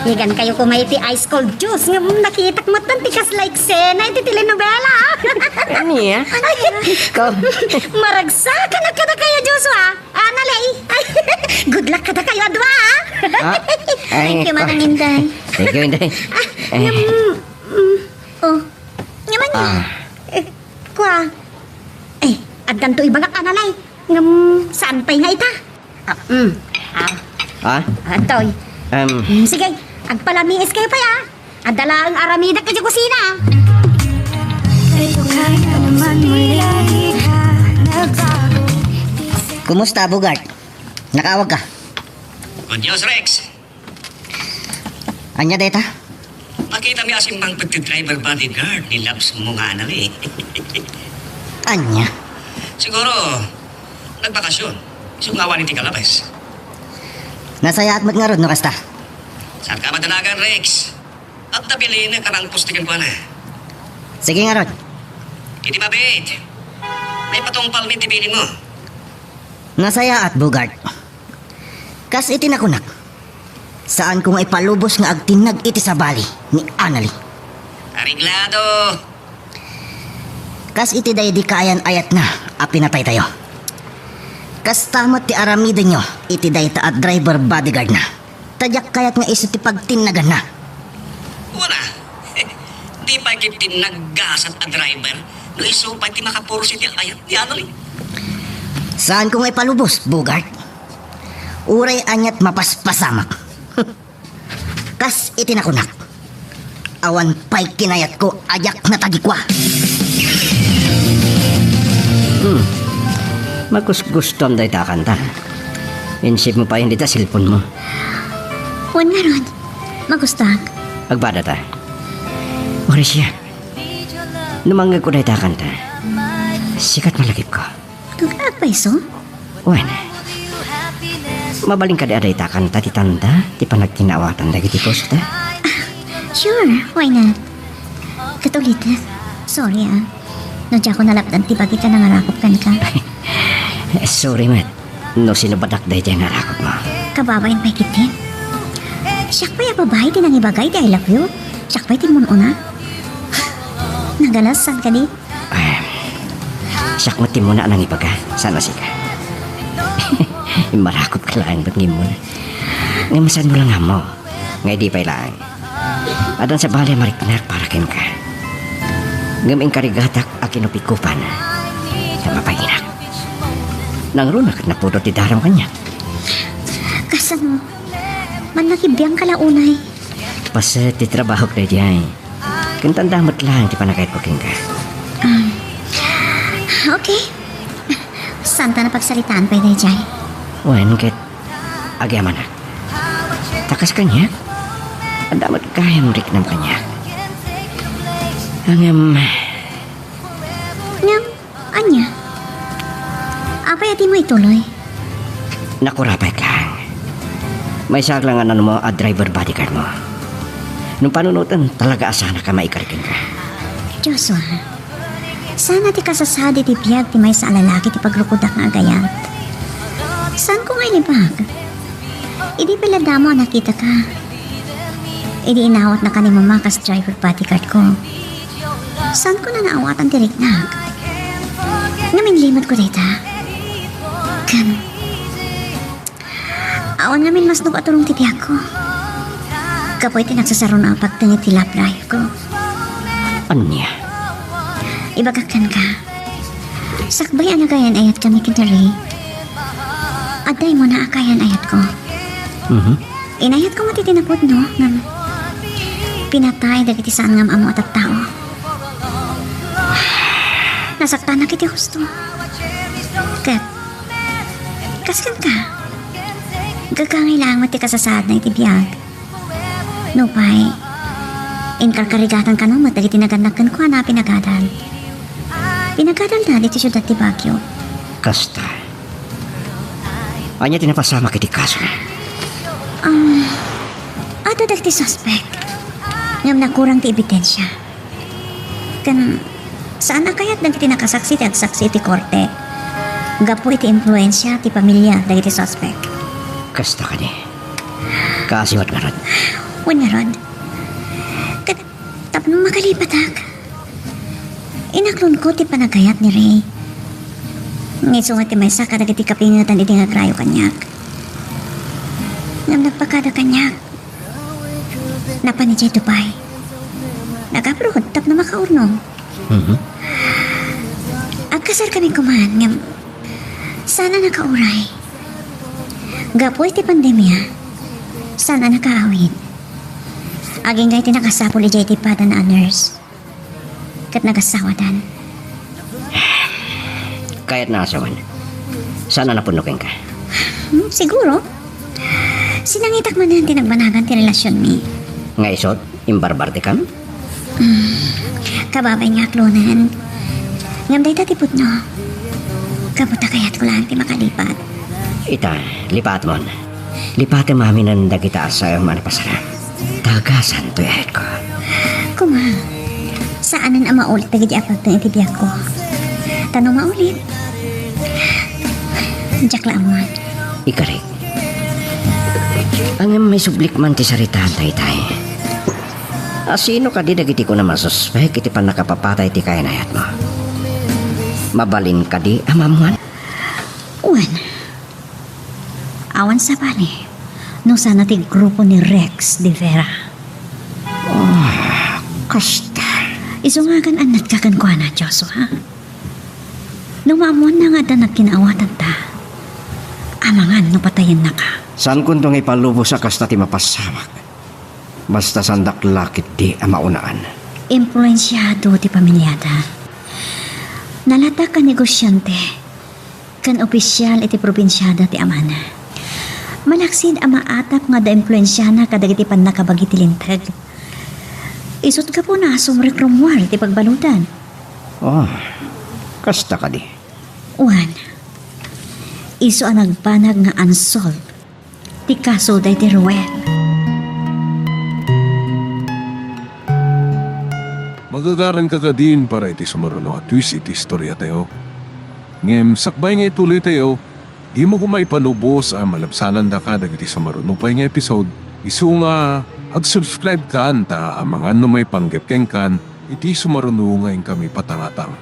Igan kayo kumay ti ice cold juice. Ngem nakitak met ti kasla eksena iti telenovela. Ania? Ay, ikaw. Maragsakan kada kayo, Joshua. Anale. Ay, good luck kada kayo, adua, ah. Ah, ay, Thank you, Manang Inday. Thank you, Inday. Ah, Eh. ngem, mm, oh. Ngem ania? Ah. Eh, kua. Eh, addanto ibagak, Anale. Ngem, saan pay nga ita? Ah, mm. Ah. Ha? Ah, toy. Em. Mm, sige, agpalamiis kayo pay, ah. Adda laeng aramidek iti kusina. Kumusta, Bogart? Nakaawagka? Good news, Rex. Ania dayta? Makitami a simmangpet ti driver bodyguard ni Labs mo nga Anale. Ania? Siguro, nagbakasyon. Isu nga awan iti kalabas. Nasayaat met ngarud no kasta. Saanka madanagan, Rex. Adda bilinek a mangpusti kenkuana. Sige ngarud. Iti mabiit, maipatungpalmi ti bilinmo. Nasayaat, Bogart. Kas iti nakunak, saanko nga ipalubos nga agtinnag iti sabali ni Anale. Areglado! Kas iti daydi kaayan-ayatna a pinataytayo. Kasta met ti aramidenyo iti dayta a driver bodyguardna. Ta diak kayat nga isu ti pagtinnaganna. Wana, di pay ket ti naggasat a driver no isu pay ti makaporsi ti ayat ni Anale. Saanko nga ipalubos, Bogart. Uray aniat mapaspasamak. Kas iti nakunak, awan pay kinayatko a diak natagikua. Hmm. Makusgustuam dayta a kanta. Insave mo pay dita cellphone mo. Wen ngarud, magustuak. Agpadata. Uray siak. No mangngegko dayta a kanta, sikat malagipko. Agpayso? Wen, mabalin kadi a dayta a kanta ti tanda ti panagkinaawatan dagiti pusota? Ah, sure, why not? Ket ulit, sorry, ah. No diakon nalapdan ti bagik a nangarakop kenka. Sorry met no sinubadak daydiay a narakopmo. Kababain pay ketdin. Siak pay a babai ti nangibaga iti I love you. Siak pay ti immun-una. Nagalas, saan kadi? Ay, siak met ti muna a nangibaga, saan a sika. Immarakopka laeng met nga immuna. Ngem saanmo la nga ammo nga idi pay laeng. Addan sabali a mariknak para kenka. Ngem inkarigatak a kinupikopan ta mapainak. Nangruna ket napudot ti daram kaniak. Kasano? Mannakibbiangka la unay. Paset ti trabahok daydiay. Ken tanda met laeng ti panagayatko kenka. Um, okay. Saanta a pagsaritaan pay daydiay. Wen ket agyamanak. Ta kas kaniak, adda met gayam riknam kaniak. Ngem, ngem, ania? Apay a dimo ituloy? Nakurapek lang. Maysaak lang a nanuma a driver bodyguard mo. No panunoten, talaga a saanka maikari kenka. Joshua, saan a ti kasasadi ti biag ti maysa a lalaki ti pagrukodak nga agayat. Saanko nga ilibak? Idi pay la damo a nakitaka. Idi inawatnaka ni Mama kas driver bodyguard ko. Saanko a naawatan ti riknak. Ngem inlimedko dayta. Ken, awan ngamin masnok a tulong ti biagko. Gapu iti nagsasaruna a pagtengek ti love life ko. Ania? Ibagak kenka. Sakbay a nagayan-ayatkami ken ni Ray, adda immuna a kayan-ayatko. Mhm. Inayatko met iti napudno, ngem pinatay dagiti saan nga am-ammo a tattao. Nasaktanak iti husto. Ket, kas kenka, gagangay laeng met ti kasasaadna iti biag. Nupay, inkarkarigatan kano met dagiti nagannak kenkuana a pinagadal. Pinagadalda ditoy siudad ti Baguio. Kasta. Ania ti napasamak iti kasona? Um, adda dagiti suspek. Ngem nakurang ti ebidensia. Ken, saan a kayat dagiti nakasaksi ti agsaksi iti korte gapu iti impluensia ti pamilia dagiti suspek. Kasta kadi. Kaasi met ngarud. Wen ngarud. Ket tapno makalipatak, inaklonko ti panagayat ni Ray. Nga isu nga ti maysa kadagiti kapingetan idi nga agrayo kaniak. Ngem nagpakada kaniak. Napan idiay Dubai. Nag-abroad tapno makaurnong. Mhm. Agkasarkami koman, ngem saan a nakauray. Gapu iti pandemia, saan a nakaawid. Agingga iti nakasapul idiay ti padana a nurse. Ket nagasawadan. Kayatna a sawen. Saan a napudno kenka? Hmm, siguro. Sinangitak manen ti nagbanagan ti relasionmi. Nga isut, imbarbartekam? Hmm, kababay nga aklonen. Ngem dayta ti pudno. Gapu ta kayatko laeng ti makalipat. Ita, lipatmon. Lipatem aminen dagita a saem a napasaram. Tagasan toy ayatko. Koma, saanen a maulit dagiti a pagteng iti biagko. Ta no maulit, diak la ammoan. Ikarik. Ngem maisublik man ti saritaam daytay. Asino kadi dagiti kuna masuspek iti pannakapapatay ti kayan-ayatmo? Mabalin kadi a maammoan? Wen. Awan sabali no saan a ti grupo ni Rex de Vera. Ah, kasta. Isu nga agan-annatka kenkuana, Joshua. No maammoanna nga adda nagkinaawatanta, amangan no patayennaka. Saankonto nga ipalubos a kasta ti mapasamak. Basta saandak la ketdi a maunaan. Impluensiado ti pamiliada. Nalatak a negosiante ken opisial iti probinsiada ti amana. Malaksid a maatap nga adda impluensiana kadagiti pannakabagi ti linteg. Isut' gapuna a sumrek rummuar iti pagbaludan. Oh, kasta kadi? Wen, isu a nagbanag nga unsolved ti kaso daydi Ruel. Magagaranka kadin para iti sumaruno a twist iti istoriatayo. Ngem sakbay nga ituloytayo, dimo koma ipalubos a malabsanandaka dagiti sumaruno pay nga episode, isu nga ag-subscribe kan ta amangan no maipanggep kenkan Iti sumaruno nga inkami patangatang.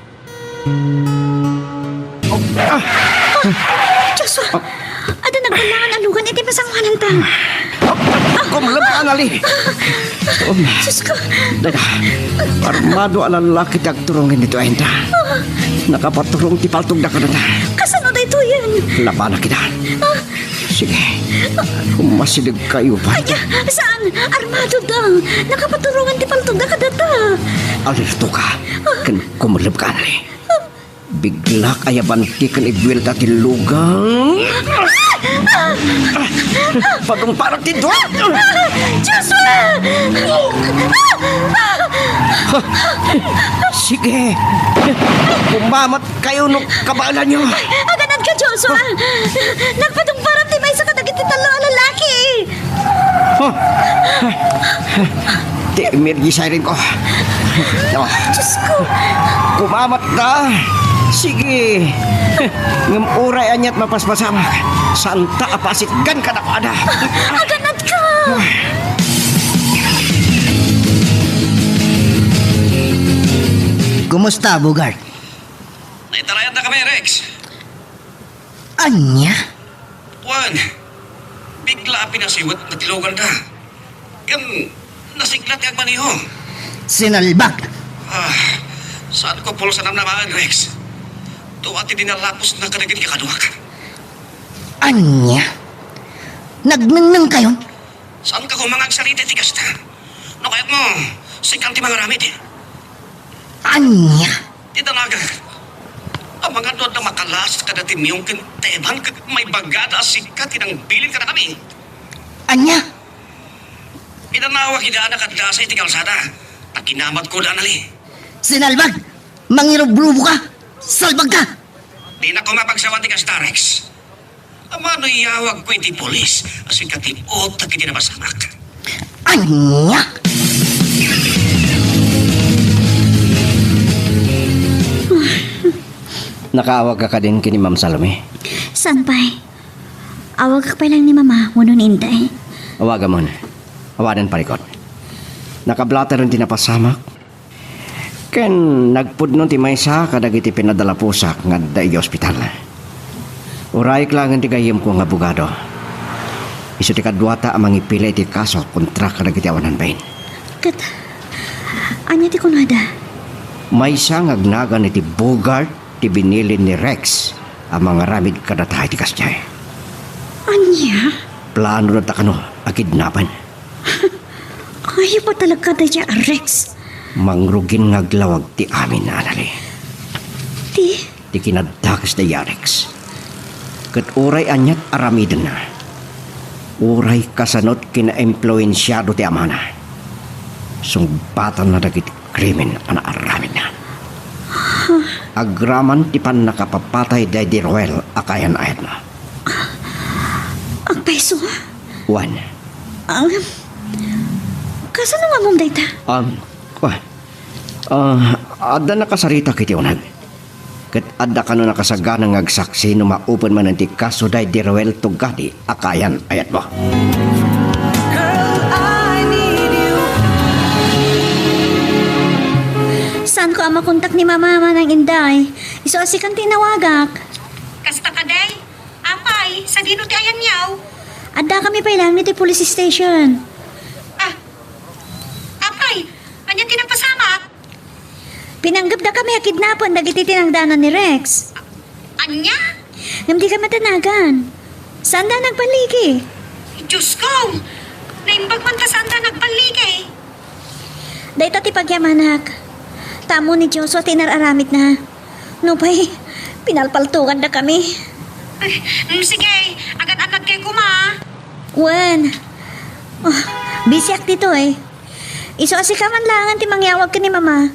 Joshua! Adda nagballangan a lugan iti masangoananta. Kumleb ka, Anali. Sus ko! Dayta, armado a lallaki ti agturong ditoy ayanta. Nakapaturong ti paltogda kadata. Kasano daytoyen? Labanak ida. Sige, masideg kayo, pare. Aya, saan? Armado da. Nakapaturongan ti paltogda kadata. Alerto ka. Ken kumleb ka, Anali. Biglak a yabanti ken ibuelta ti lugan. Patungparak ti dua. Joshua! Sige. Kumamat kayo no kabaelanyo. Aganad ka, Joshua! Nagpatungparan ti maysa kadagiti tallo a lalaki! Ti emergency siren ko. Oh. Diyos ko! Kumamat da! Sige! Ngem uray aniat mapaspasamak, santa a pasitgan kadakuada. Aganad ka! Kumusta, Bogart? Naitarayan da kami, Rex. Ania? Wen, bigla a pinasiwet ti lugan da. Ken nasiglat nga agmaneho. Sinalbag! Ah, saan ko pulsa namnamaen, Rex. Dua ti dinalapos na kadagiti kakaduak. Ania? Nagnengneng kayon? Saan ka koma nga agsarita iti kasta? No kayatmo, sikan ti mangaramid. Ania? Ti danagak. Amangan no adda makalas kadagiti Miyong ken Teban ket maibagada a sika ti nangbilin kadakami. Ania? Pinanawak ida a nakaddasa iti kalsada. Ta kinamatko da, Anali. Sinalbag! Mangirubrubo ka! Salbag ka! Dina koma pagsawan ti kasta, Rex. Amangan no iyawagko iti pulis a sika ti utek iti napasamak. Ania? Nakaawag ka kadin ken ni Ma'am Salome? Saan pay? Awagak pay laeng ni Mama wenno ni Inday. Awagamon. Awanen parikut. Nakablateren ti napasamak. Ken nagpudno ti maysa kadagiti pinadalapusak nga adda idiay ospital. Urayek laengen ti gayyemko nga abogado. Isu ti kaduata a mangipila iti kaso kontra kadagiti awan bain. Ket ania ti kunada? Maysa nga agnagan iti Bogart ti binilin ni Rex a mangaramid kadata iti kasdiay. Ania? Plano na ta kano a kidnapen. Ayup a talaga daydiay a Rex. Mangrugin nga aglawag ti amin, Anali. Ti? Ti kinadakes daydiay a Rex. Ket uray aniat aramidenna, uray kasanot kinaimpluensiado ti amana, sungbatanna dagiti krimen a naaramidna. Agraman ti pannakapapatay daydi Roel a kaayan-ayatna. Agpayso? Wen. Ang, kasano nga ammom dayta? Um, wa-, ah, adda nakasaritak iti uneg. Ket adda kano nakasagana nga agsaksi no maupen manen ti kaso daydi Roel Tugadi a kaayan-ayatmo. Saanko a makontak ni Mama, Manang Inday. Isu a sikan ti inawagak. Kasta kadi? Apay, sadino ti ayanyaw? Addakami pay laeng iti police station. Ah, apay, ania ti napasamak? Pinanggepdakami a kidnapen dagiti tinangdanan ni Rex. Ania? Ngem dikami madanagan. Saanda a nagballigi? Diyos ko! Naimbag man ta saanda a nagballigi. Dayta ti pagyamanak. Ta ammo ni Joshua ti inar-aramidna. Nupay, pinalpaltogandakami. Ay, mm, sige, agan-annadkayo koma. Wen. Oh, busyak ditoy. Isu a sika man laengen ti mangyawag ken ni Mama.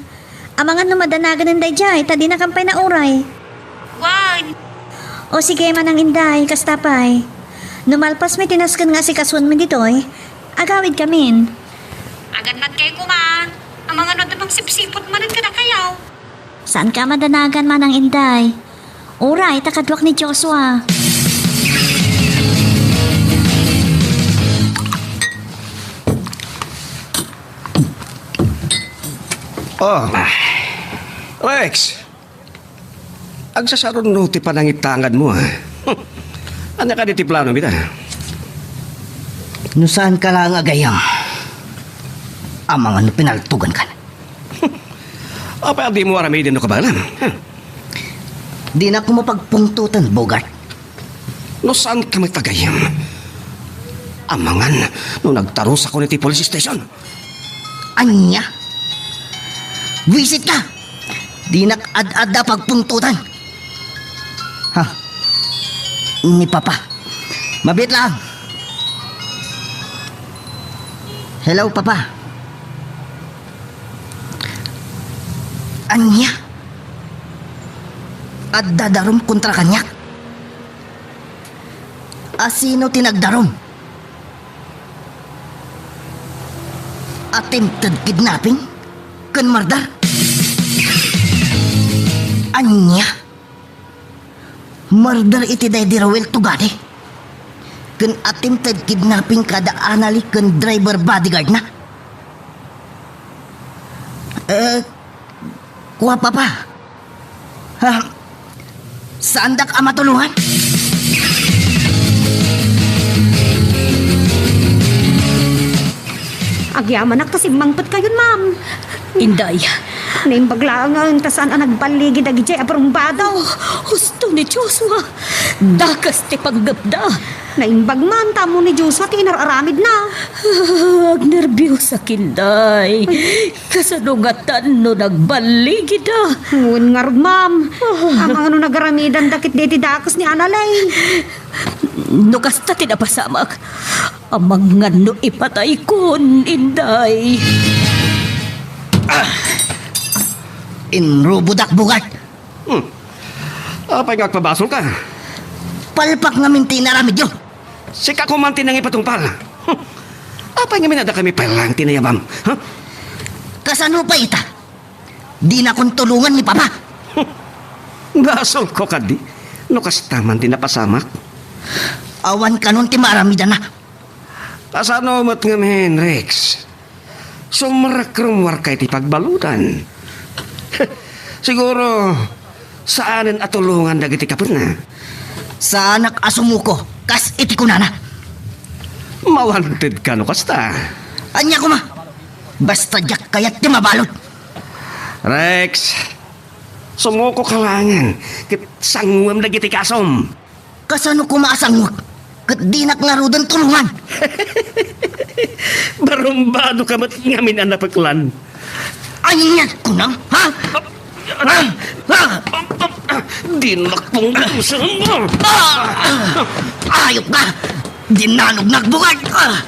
Amangan no madanaganen daydiay, ta dinakam pay nauray. Wen. O sige, Manang Inday, kasta pay. No malpasmi ti nasken nga asikasuenmi ditoy, agawidkamin. Agan-annadkayo koma. Amangan no adda mangsipsipud manen kadakayo. Saanka a madanagan, Manang Inday. Uray, ta kaduak ni Joshua. Oh. Rex, agsasarunno ti panangitanganmo, ah. Ania kadi ti plano mi ta? No saan ka lang agayyem, amangan no pinaltugan kan. Apay a dimo aramiden no kabaelam? Dinak koma pagpungtotan, Bogart. No saan ka met agayyem, amangan no nagtarusakon iti police station. Ania? Buisit ka! Dinak ad-adda pagpungtotan. Ha? Ni Papa. Mabiit lang. Hello, Papa. Ania? Adda darum kontra kaniak? Asino ti nagdarum? Attempted kidnapping ken murder? Ania? Murder iti Daddy Ruel Tugade ken attempted kidnapping kada Anali ken driver bodyguard na? Eh, kua, Papa. Ha? Saandak a matulongan? Agyamanak ta simmangpet kayon, ma'am. Inday. Naimbag laeng ta saan a nagballigi dagidiay a barumbado. Oh, husto ni Joshua. Dakes ti panggepda. Naimbag man ta ammo ni Joshua ti inar-aramidna. Ah, agnerbiosak, Inday. Kasano ngatan no nagballigida? Wen ngarud, ma'am. Ah. Amangan no nagaramidanda ketdi iti dakes ni Anali. No kasta ti napasamak, amangan no ipataykon, Inday. Ah! Inrubodak, Bogart. Hmm. Apay nga agpabasolka? Palpak ngamin ti inaramidyo. Sika koma ti nangipatungpal. Hmm. Apay ngamin a dakami pay laeng ti nayabam? Ha? Kasano pay ita? Dinakon tulongan ni Papa. Hmm. Basolko kadi no kasta man ti napasamak. Awan kanon ti maaramidana. Kasano met ngamin, Rex? Sumrekrekka iti pagbaludan. Siguro, saanen a tulongan dagiti kapatna. Saanak a sumuko, kas iti kunana. Mawanted ka no kasta. Ania koma? Basta diak kayat ti mabalud. Rex, sumuko ka laengen, ket sanguem dagiti kasom. Kasano koma a sanguek? Ket dinak ngaruden tulongan. Barumbado ka met ngamin a napeklan. Ania kunam, ha? Ha? Ha? Dinak pungtosen. Ah! Ayop ka! Dinanognak, Bogart! Ah!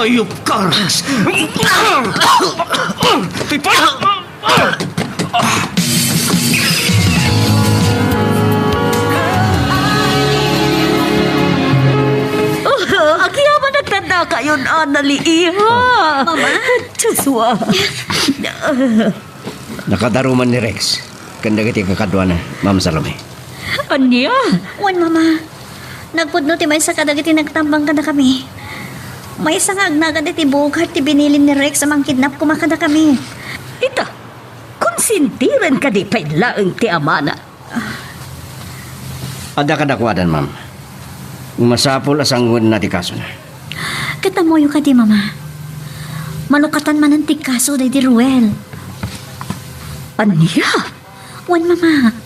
Ayop ka, Rex! Tipay! Oh, agyamanak ta dakayon, Anali, iha. Mama? Joshua. Nakadaruman ni Rex ken dagiti kakaduana, Ma'am Salome. Ania? Wen, Mama. Nagpudno ti maysa kadagiti nagtambang kadakami. Maysa nga agnagan iti Bogart ti binilin ni Rex a mangkidnap koma kadakami. Ita, konsintiren kadi pay laeng ti amana? Adda kadakuadan, ma'am. Masapul a sanguenna ti kasona. Ket ammoyo kadi, Mama? Manukatan manen ti kaso daydi Ruel. Ania? Wen, Mama.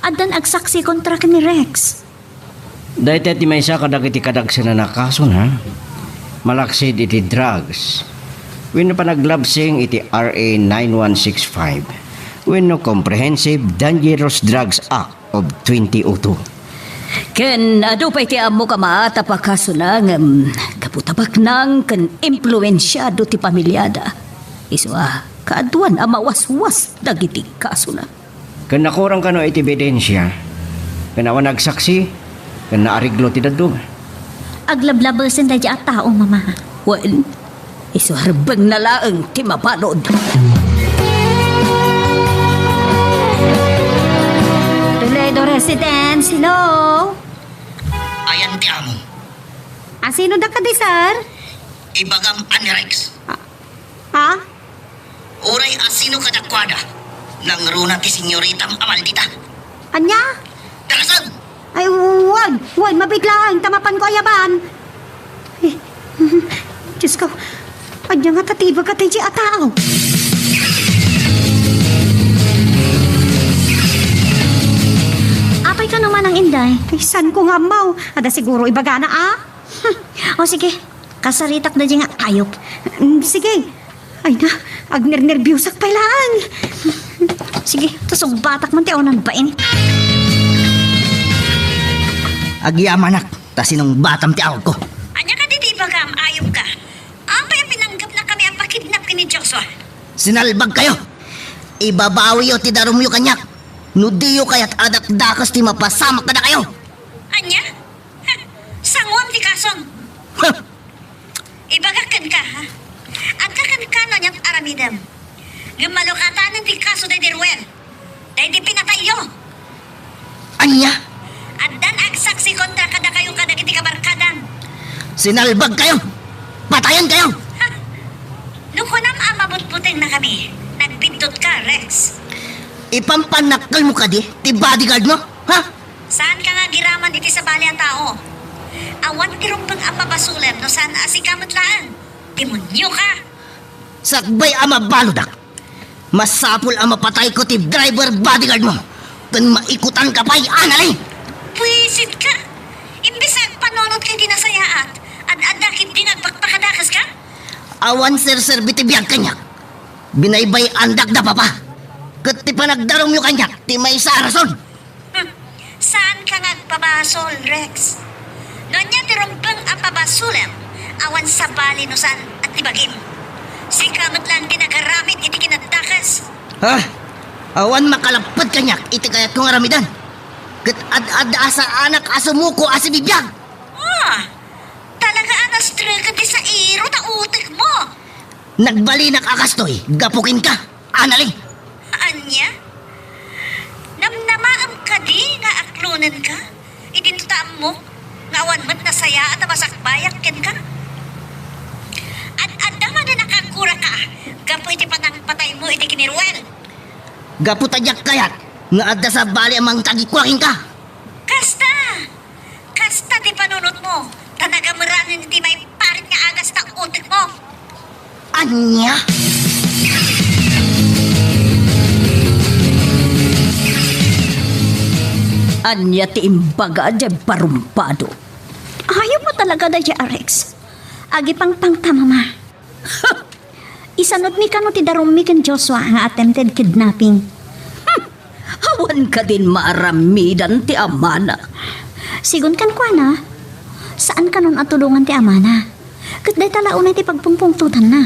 Addan agsaksi kontra ken ni Rex. Dayta ti maysa kadagiti kadagsenan a kasona, malaksid iti drugs, wenno panaglabsing iti R A nine one six five, wenno Comprehensive Dangerous Drugs Act of twenty oh two. Ken adu pay ti ammo kamaatap a kasona ngem gapu ta baknang ken impluensiado ti pamiliada. Isu a kaaduan a mawaswas dagiti kasona. Ken nakurang kano iti ebidensia, ken awan agsaksi, ken naareglo ti dadduma. Aglablabesen daydi a tao, Mama. Wen, isu a rebbengna laeng ti mabalud. Toledo Residence, hello? Ayan ti amo. Asino da kadi, sir? Ibagam a ni Rex. Ah, Uray asino kadakuada, nangruna ti senyoritam a maldita. Ania? Darasag! Ay, wen, wen, mabitlaeng ta mapanko a yaban. Eh, Diyos ko, ania nga tatibag ka daydi a tao? Apay ka naman ang inday? Ay, saan ko nga ammaw? Ada siguro ibagana, ah? Hmm. O sige, kasaritak na di nga ayop. Mm, sige. Ay na, agnernerbiosak pay laeng. Sige, ta sungbatak man ti awanan bain. Agyamanak, ta sinungbatam ti awagko. Ania kadi ti ibagam, ayop ka? Apay a pinanggepna kami a pakidnap ken ni Joshua? Sinalbag kayo! Ibabawiyo ti darumyo kaniak. No diyo kayat a dakdakes ti mapasamak kadakayo. Ania? Ha, sanguem ti kasom. Huh! Ibagak kenka, ha? Adda kenka no aniat aramidem. Ngem malukatanen ti kaso daydi Ruel. Daydi pinatayyo. Ania? Addan agsaksi kontra kadakayo kadagiti kabarkadam. Sinalbag kayo! Patayen kayo! Ha? No kunam a mabutbuteng na kami, nagbiddut ka, Rex. Ipampanakkel mo kadi ti bodyguard mo? Ha? Saan ka nga agiraman iti sabali a tao? Awan ti rumbeng a pabasolem no saan a sika met laeng. Demonio ka! Sakbay a mabaludak, masapul a mapatayko ti driver bodyguard mo ken maikutan ka pay, Anali! Buisit ka! Imbes a agpanunot ka iti nasayaat, ad-adda ketdi nga agpakpakadakas ka? Awan serserbi ti biag kaniak. Binaybay-andak da, Papa. Ket ti panagdarumyo kaniak ti maysa a rason. Hmm. Saan ka nga agpabasol, Rex? No ania ti rumbeng a pabasolem, awan sabali no saan a ti bagim. Sika met laeng ti nagaramid iti kinadakes. Ha? Awan makalapped kaniak iti kayatko nga aramiden. Ket ad-adda a saanak a sumuko a sibibiag. Ah, talaga a nastreken ti sairo ta utek mo. Nagbalinak a kastoy gapu kenka, Anali. Ania? Namnamaem kadi nga aklonenka? Idinto ta ammok nga awan met nasayaat a masakbayak kenka? Ad-adda manen a kaagkuraka gapu iti panangpataymo iti ken ni Ruel. Gapu ta diak kayat nga adda sabali a mangtagikua kenka. Kasta! Kasta ti panunotmo, ta nagameranen iti maiparit nga agas ta utekmo. Ania? Ania ti imbaga diay barumbado? Ayop mo talaga daydi a Rex. Agipangpangta, Mama. Isanudmi kano ti darummi ken Joshua nga attempted kidnapping. Hmm. Awan kadin maaramidan ti amana. Sigun kenkuana, saan kanon a tulongan ti amana. Ket dayta la unay ti pagpungpungtotanna.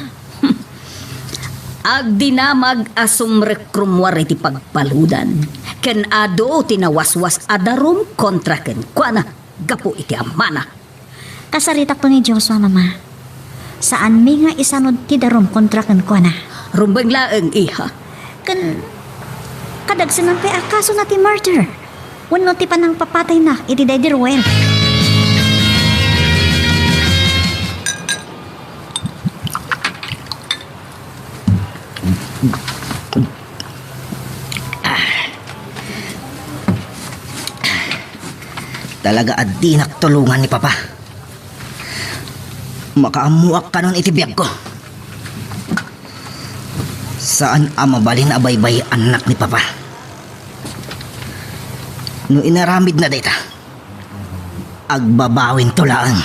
Hmm. Agdinamag a sumrekrummuar iti pagpaludan, ken adu ti nawaswas a darum kontra kenkuana gapu iti amana. Kasaritakto ni Joshua, Mama. Saanmi nga isanud ti darum kontra kenkuana. Rumbeng laeng, iha. Ken kadagsenan pay a kasona ti murder wenno ti panangpapatayna iti daydi Ruel. Talaga a dinak tulongan ni Papa. Makaammoak kanon iti biagko. Saan a mabalin a baybay-annak ni Papa. No inaramidna dayta, agbabawinto laeng.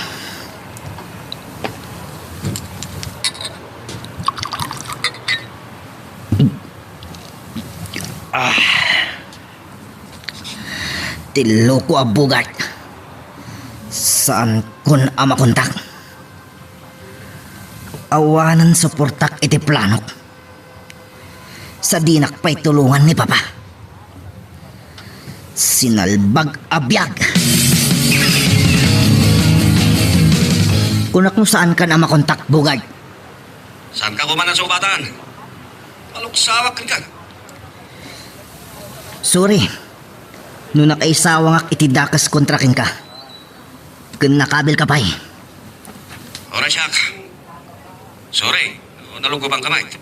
Ah. Ti loko a Bogart. Saankon a makontak. Awanen suportak iti planok. Sadinak pay tulongan ni Papa. Sinalbag a biag. Kunak no saankan a makontak, Bogart. Saanka koma a sungbaten? Maluksawak kenka. Sorry. No nakaisawangak iti dakes kontra kenka. Ken nakabilka pay. Oray siak. Sorry. No nalunggobanka met.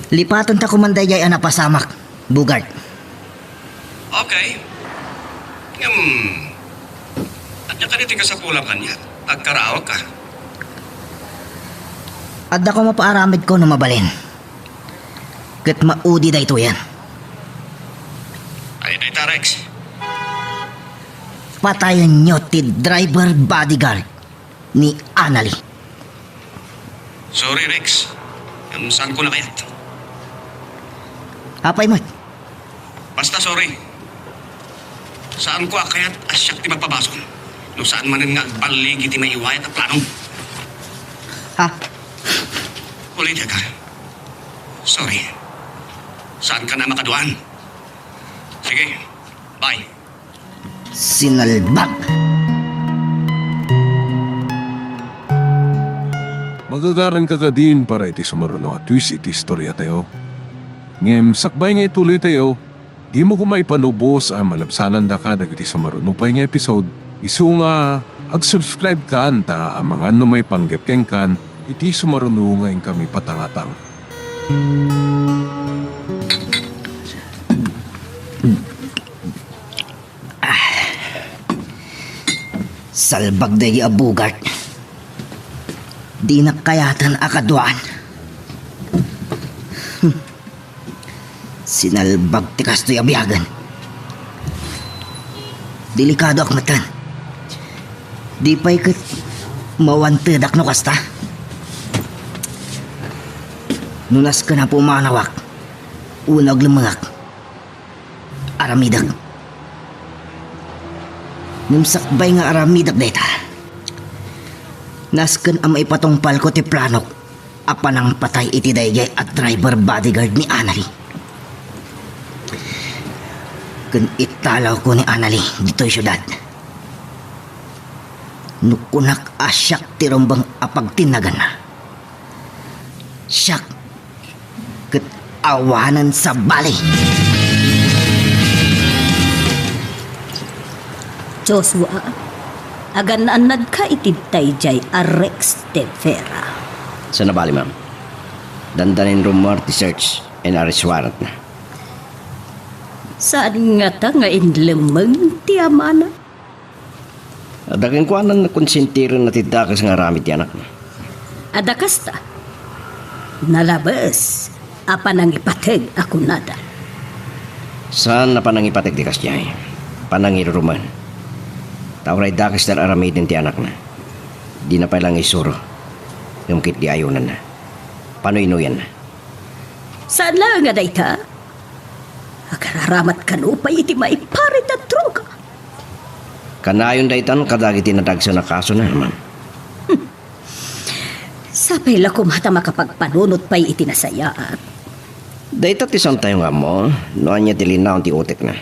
Lipatenta koma daydiay a napasamak, Bogart. Okay. Ngem, ania kadi ti kasapulan kaniak? Agkaraawak ka. Adda koma paaramidko no mabalin. Ket maudi daytoyen. Ay, dayta, Rex. Patayenyo ti driver bodyguard ni Annalie. Sorry, Rex. Em, saanko na kayat. Apay met? Basta sorry. Saanko a kayat a siak ti mapabasol. No saan manen nga agballig iti maiwayat a plano. Ha? Ulit ka. Sorry. Saanka na makaduan. Sige. Bye. Sinalbag. Magagaran ka kadin para iti sumaruno a twist iti istorya tayo. Ngem sakbay nga ituloy tayo, dimo koma ipanubos a malabsanandaka dagiti sumaruno pay nga episode, isu nga ag-subscribe kan ta amangan no maipanggep kenkan iti sumaruno nga inkami patangatang. Salbag daydi a Bogart. Dinak kayaten a kaduaan. Sinalbag ti kastoy a biagen. Delikadoak metten. Di pay ket mawantedak no kasta. No nasken a pumanawak, wenno aglemmengak, aramidek. Ngem sakbay nga aramidek dayta, nasken a maipatungpalko ti planok a panangpatay iti daydiay a driver bodyguard ni Annalie. Ken italawko ni Annalie ditoy siudad. No kunak a siak ti rumbeng a pagtinnaganna, siak ket awanen sabali. Joshua, agan-annadka iti daydiay a Rex de Vera? Saan a bali, ma'am. Dandanin rummuar ti search and arrest warrant na. Saan ngata nga inlemmeng ti amana? Adda kenkuana nakonsentirenna ti dakes nga aramid ti anakna. Adda kasta? Nalabes a panangipateg a kunada. Saan a panangipateg ti kasdiay. Panangirurumen. Ta uray dakes ti ar-aramiden ti anakna, dina pay la nga isuro. Ngem ketdi ayonanna. Panuy-nuyanna. Saan laeng a dayta? Agararamat kano pay iti maiparit a droga. Kanayon daytan kadagiti nadagsen a kasona, ma'am. Hmm. Sapay la koma ta makapagpanunot pay iti nasayaat. Dayta ti saantayo nga ammo no ania ti linaon ti utekna.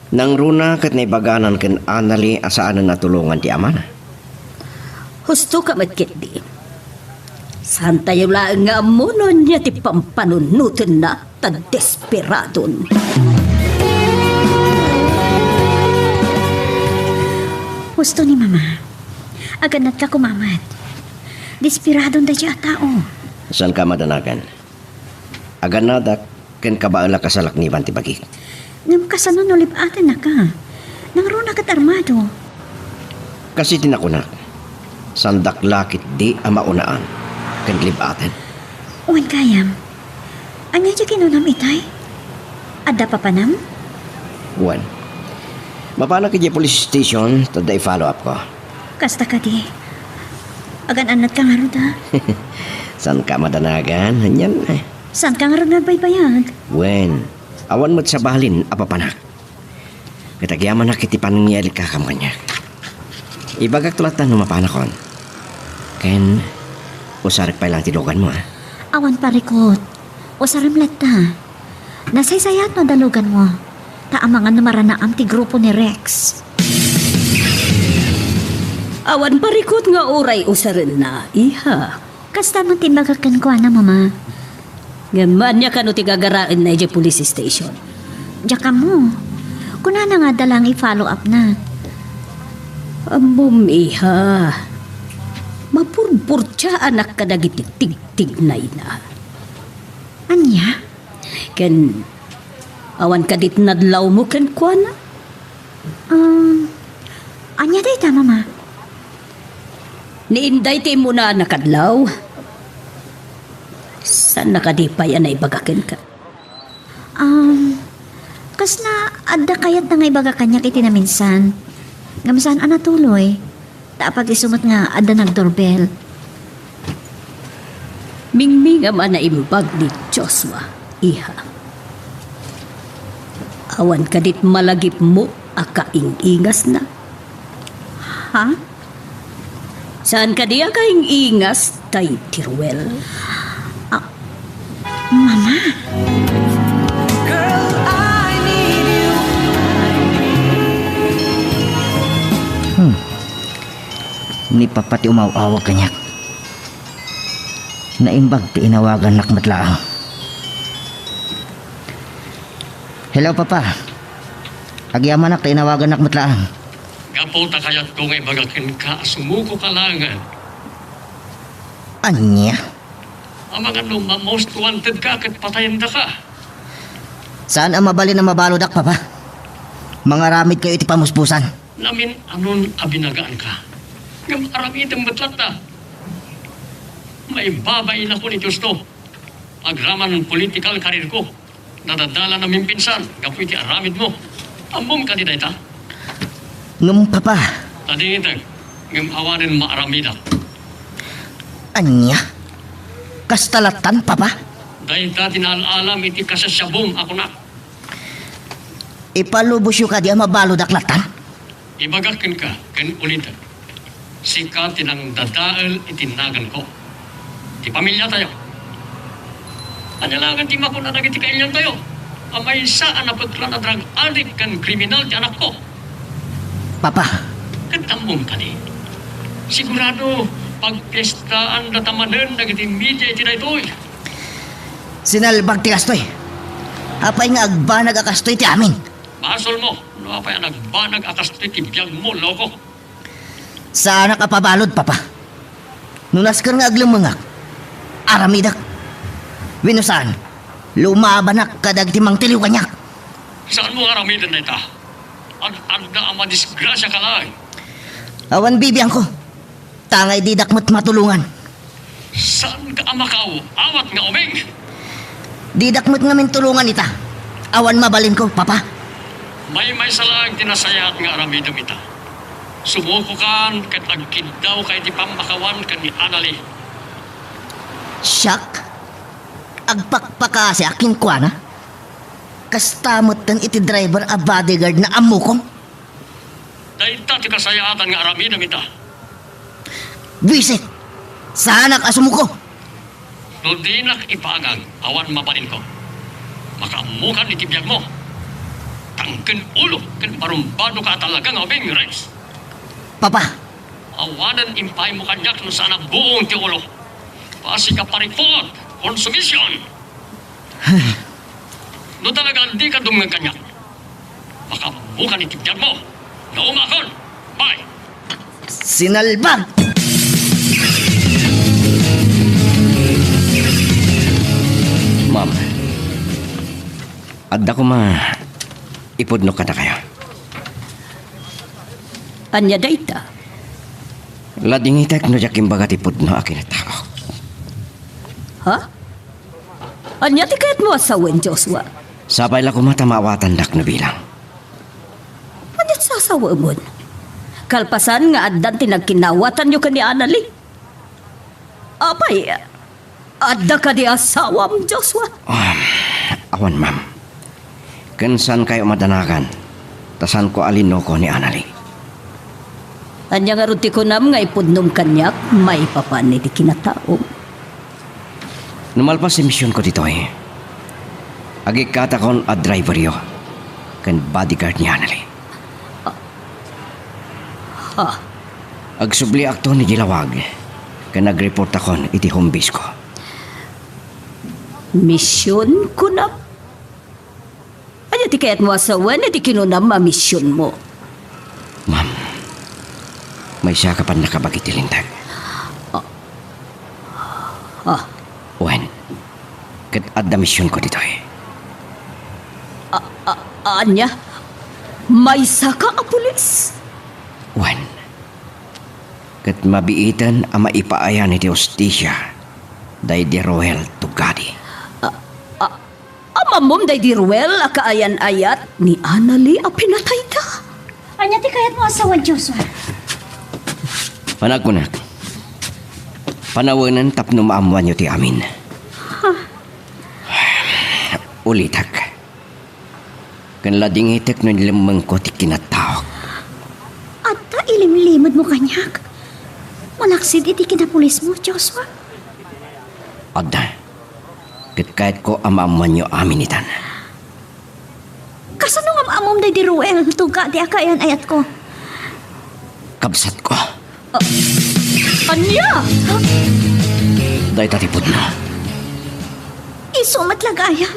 Nangruna ket naibaganan ken Annalie a saanen a tulongan ti amana. Husto ka met ketdi. Saantayo laeng nga ammo no ania ti pampanunotenna ta desperadon. Husto ni Mama. Aganadka koma met. Desperadon daydiay a tao. Saanka a madanagan. Aganadak ken kabaelak a salakniban ti bagik. Ngem kasano no lib-atennaka? Nangruna ket armado. Kas iti nakunak, saandak la ketdi a maunaan ken lib-aten. Wen gayam, ania ti kinunam itay? Adda papanam? Wen. Mapanak idiay police station, ta adda i-follow up ko. Kasta kadi. Agan-annadka ngarud, a? Saanka a madanagan, anian, eh. Saanka ngarud nga agbaybayag? Wen, awan met sabalin a papanak. Ket agyamanak iti panangyalikakam kaniak. Ibagakto latta no mapanakon. Ken, usarek pay laeng ti daluganmo, a? Awan parikut. Usarem latta. Nasaysayat no daluganmo. Ta amangan no maranaam ti grupo ni Rex. Awan parikut nga uray usarenna, iha. Kasta met ti imbagak kenkuana, Mama. Ngem ania kano ti gagaraenna idiay police station? Diak ammo. Kunana nga adda laeng i-follow up na. Ammom, iha. Maburburtiaanak kadagiti tigtignayna. Ania? Ania? Ken awan kadi ti nadlawmo kenkuana? Um, ania dayta, Mama? Ni Inday ti immuna a nakadlaw. Saanna kadi pay a naibaga kenka? Um, kasla adda kayatna nga ibaga kaniak iti naminsan. Ngem saan a natuloy. Ta apag isu met nga adda nagdoorbell. Mingmingam a naimbag ni Joshua, iha. Awan kadit malagipmo a kaing-ingasna? Ha? Saan kadi a kaing-ingas tay ti Ruel? Ah, Mama. Girl, I need you. Hmm. Ni Papa ti umaw-awag kaniak. Naimbag ti inawagannak met laeng. Hello, Papa. Agyamanak ta inawagannak met laeng. Gapu ta kayatko nga ibaga kenka a sumuko ka laengen. Ania? Amangan no ma-most wanted ka ket patayendaka. Saan a mabalin a mabaludak, Papa. Mangaramidkayo iti pamuspusan. Namin-anon a binagaanka. Ngem aramidem met latta. Maibabainakon iti husto. Agraman political career ko. Nadadalan a mimpinsan gapu iti aramidmo. Ammom kadi dayta? Ngem, Papa. Tadingiteg, ngem awanen maaramidak. Ania? Kasta lattan, Papa? Dayta ti naal-alam iti kasiasiabom a kunak. Ipalubosyo kadi a mabaludak lattan? Ibagak kenka ken ulitek, sika ti nangdadael iti naganko, ti pamiliatayo. Ania laengen ti makuna dagiti kailiantayo a maysa a napeklan a drug addict ken kriminal ti anakko? Papa. Ket ammom kadi, sigurado pagpiestaandata manen dagiti media iti daytoy. Sinalbag ti kastoy. Apay nga agbanag a kastoy ti amin? Basolmo no apay a nagbanag a kastoy ti biagmo, loko. Saanak a pabalud, Papa. No nasker nga aglemmengak, aramidek. Wenno saan, lumabanak kadagiti mangtiliw kaniak. Saanmo nga aramiden dayta? Ad-adda a madisgrasiaka laeng. Awan bibiangko. Tangay didak met matulongan. Saanka a makaaw-awat nga ubing? Didak met ngamin tulongan ita. Awan mabalinko, Papa. Maymaysa laeng ti nasayaat nga aramidem ita. Sumukokan ket agkiddawka iti pammakawan ken ni Annalie. Siak? Agpakpakasiak kenkuana? Kasta metten iti driver a bodyguard na ammokon? Dayta ti kasayaatan nga aramidem ita. Buisit! Saanak a sumuko! No dinak ipaagag, awan mabalinko. Makaammokan iti biagmo. Tangken ulo ken barumbadoka a talaga nga ubing, Rex. Papa! Awanen impaymo kaniak no saan a buong ti ulo. Basig a parikot, konsumision! No talaga dika dumngeg kaniak, makaammokan iti biagmo. Naumakon! Bye! Sinalbag! Ma'am, adda koma ipudno kadakayo. Ania dayta? Ladingitek no diak imbaga ti pudno a kinataok. Ha? Ania ti kayatmo a sawen, Joshua? Sapay la koma ta maawatandak no bilang. Ania ti sasawaemon? Kalpasan nga addan ti nagkinnawatanyo ken ni Annalie? Apay, adda kadi asawam, Joshua? Um, awan, ma'am. Ken saankayo madanagan, ta saanko a linuko ni Annalie. Ania ngarud ti kunam nga ipudnom kaniak maipapan iti kinataom? No malpas ti misionko ditoy, agikkatakon a driveryo ken bodyguard ni Annalie. Ha? Agsubliakton iti lawag ken agreportakon iti home base ko. Mision, kunam? Ania ti kayatmo a sawen iti kinunam a misionmo? Ma'am, maysa ka pannakabagi ti linteg. Ah. Ah. Wen, Ket adda misionko ditoy. A-, a-, ania? Maysaka a pulis? Wen, ket mabiiten a maipaayan iti hustisia daydi Roel Tugadi. A-, a-, Ammo daydi Roel a kaayan-ayat ni Annalie a pinatayda? Ania ti kayatmo a sawen, Joshua? Panagkunak, panawenen tapno maammoanyo ti amin. Ha? Ulitek. Ken ladingitek no inlemmengko ti kinataok. Adda ilimlimedmo kaniak? Malaksid iti kinapulismo, Joshua? Adda. Ket kayatko a maammoanyo amin itan. Kasano nga maamom daydi Roel Tugadi a kaayan-ayatko? Kabsatko. Ah, ania? Dayta ti pudno. Isu met la gayam.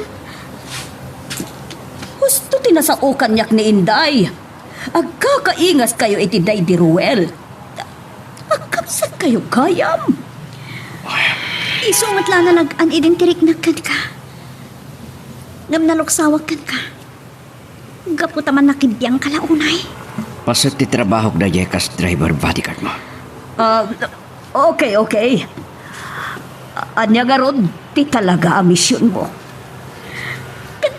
Husto ti nasao kaniak ni Inday. Agkakaingaskayo iti daydi Roel. Agkabsatkayo gayam. Isu met la nalag-an idin ti riknak kenka. Ngem naluksawak kenka. Gapu ta mannakibiangka la unay. Paset ti trabahok daydiay kas driver bodyguard mo. Ah, okay, okay. Ania ngarud ti talaga a misionmo? Ket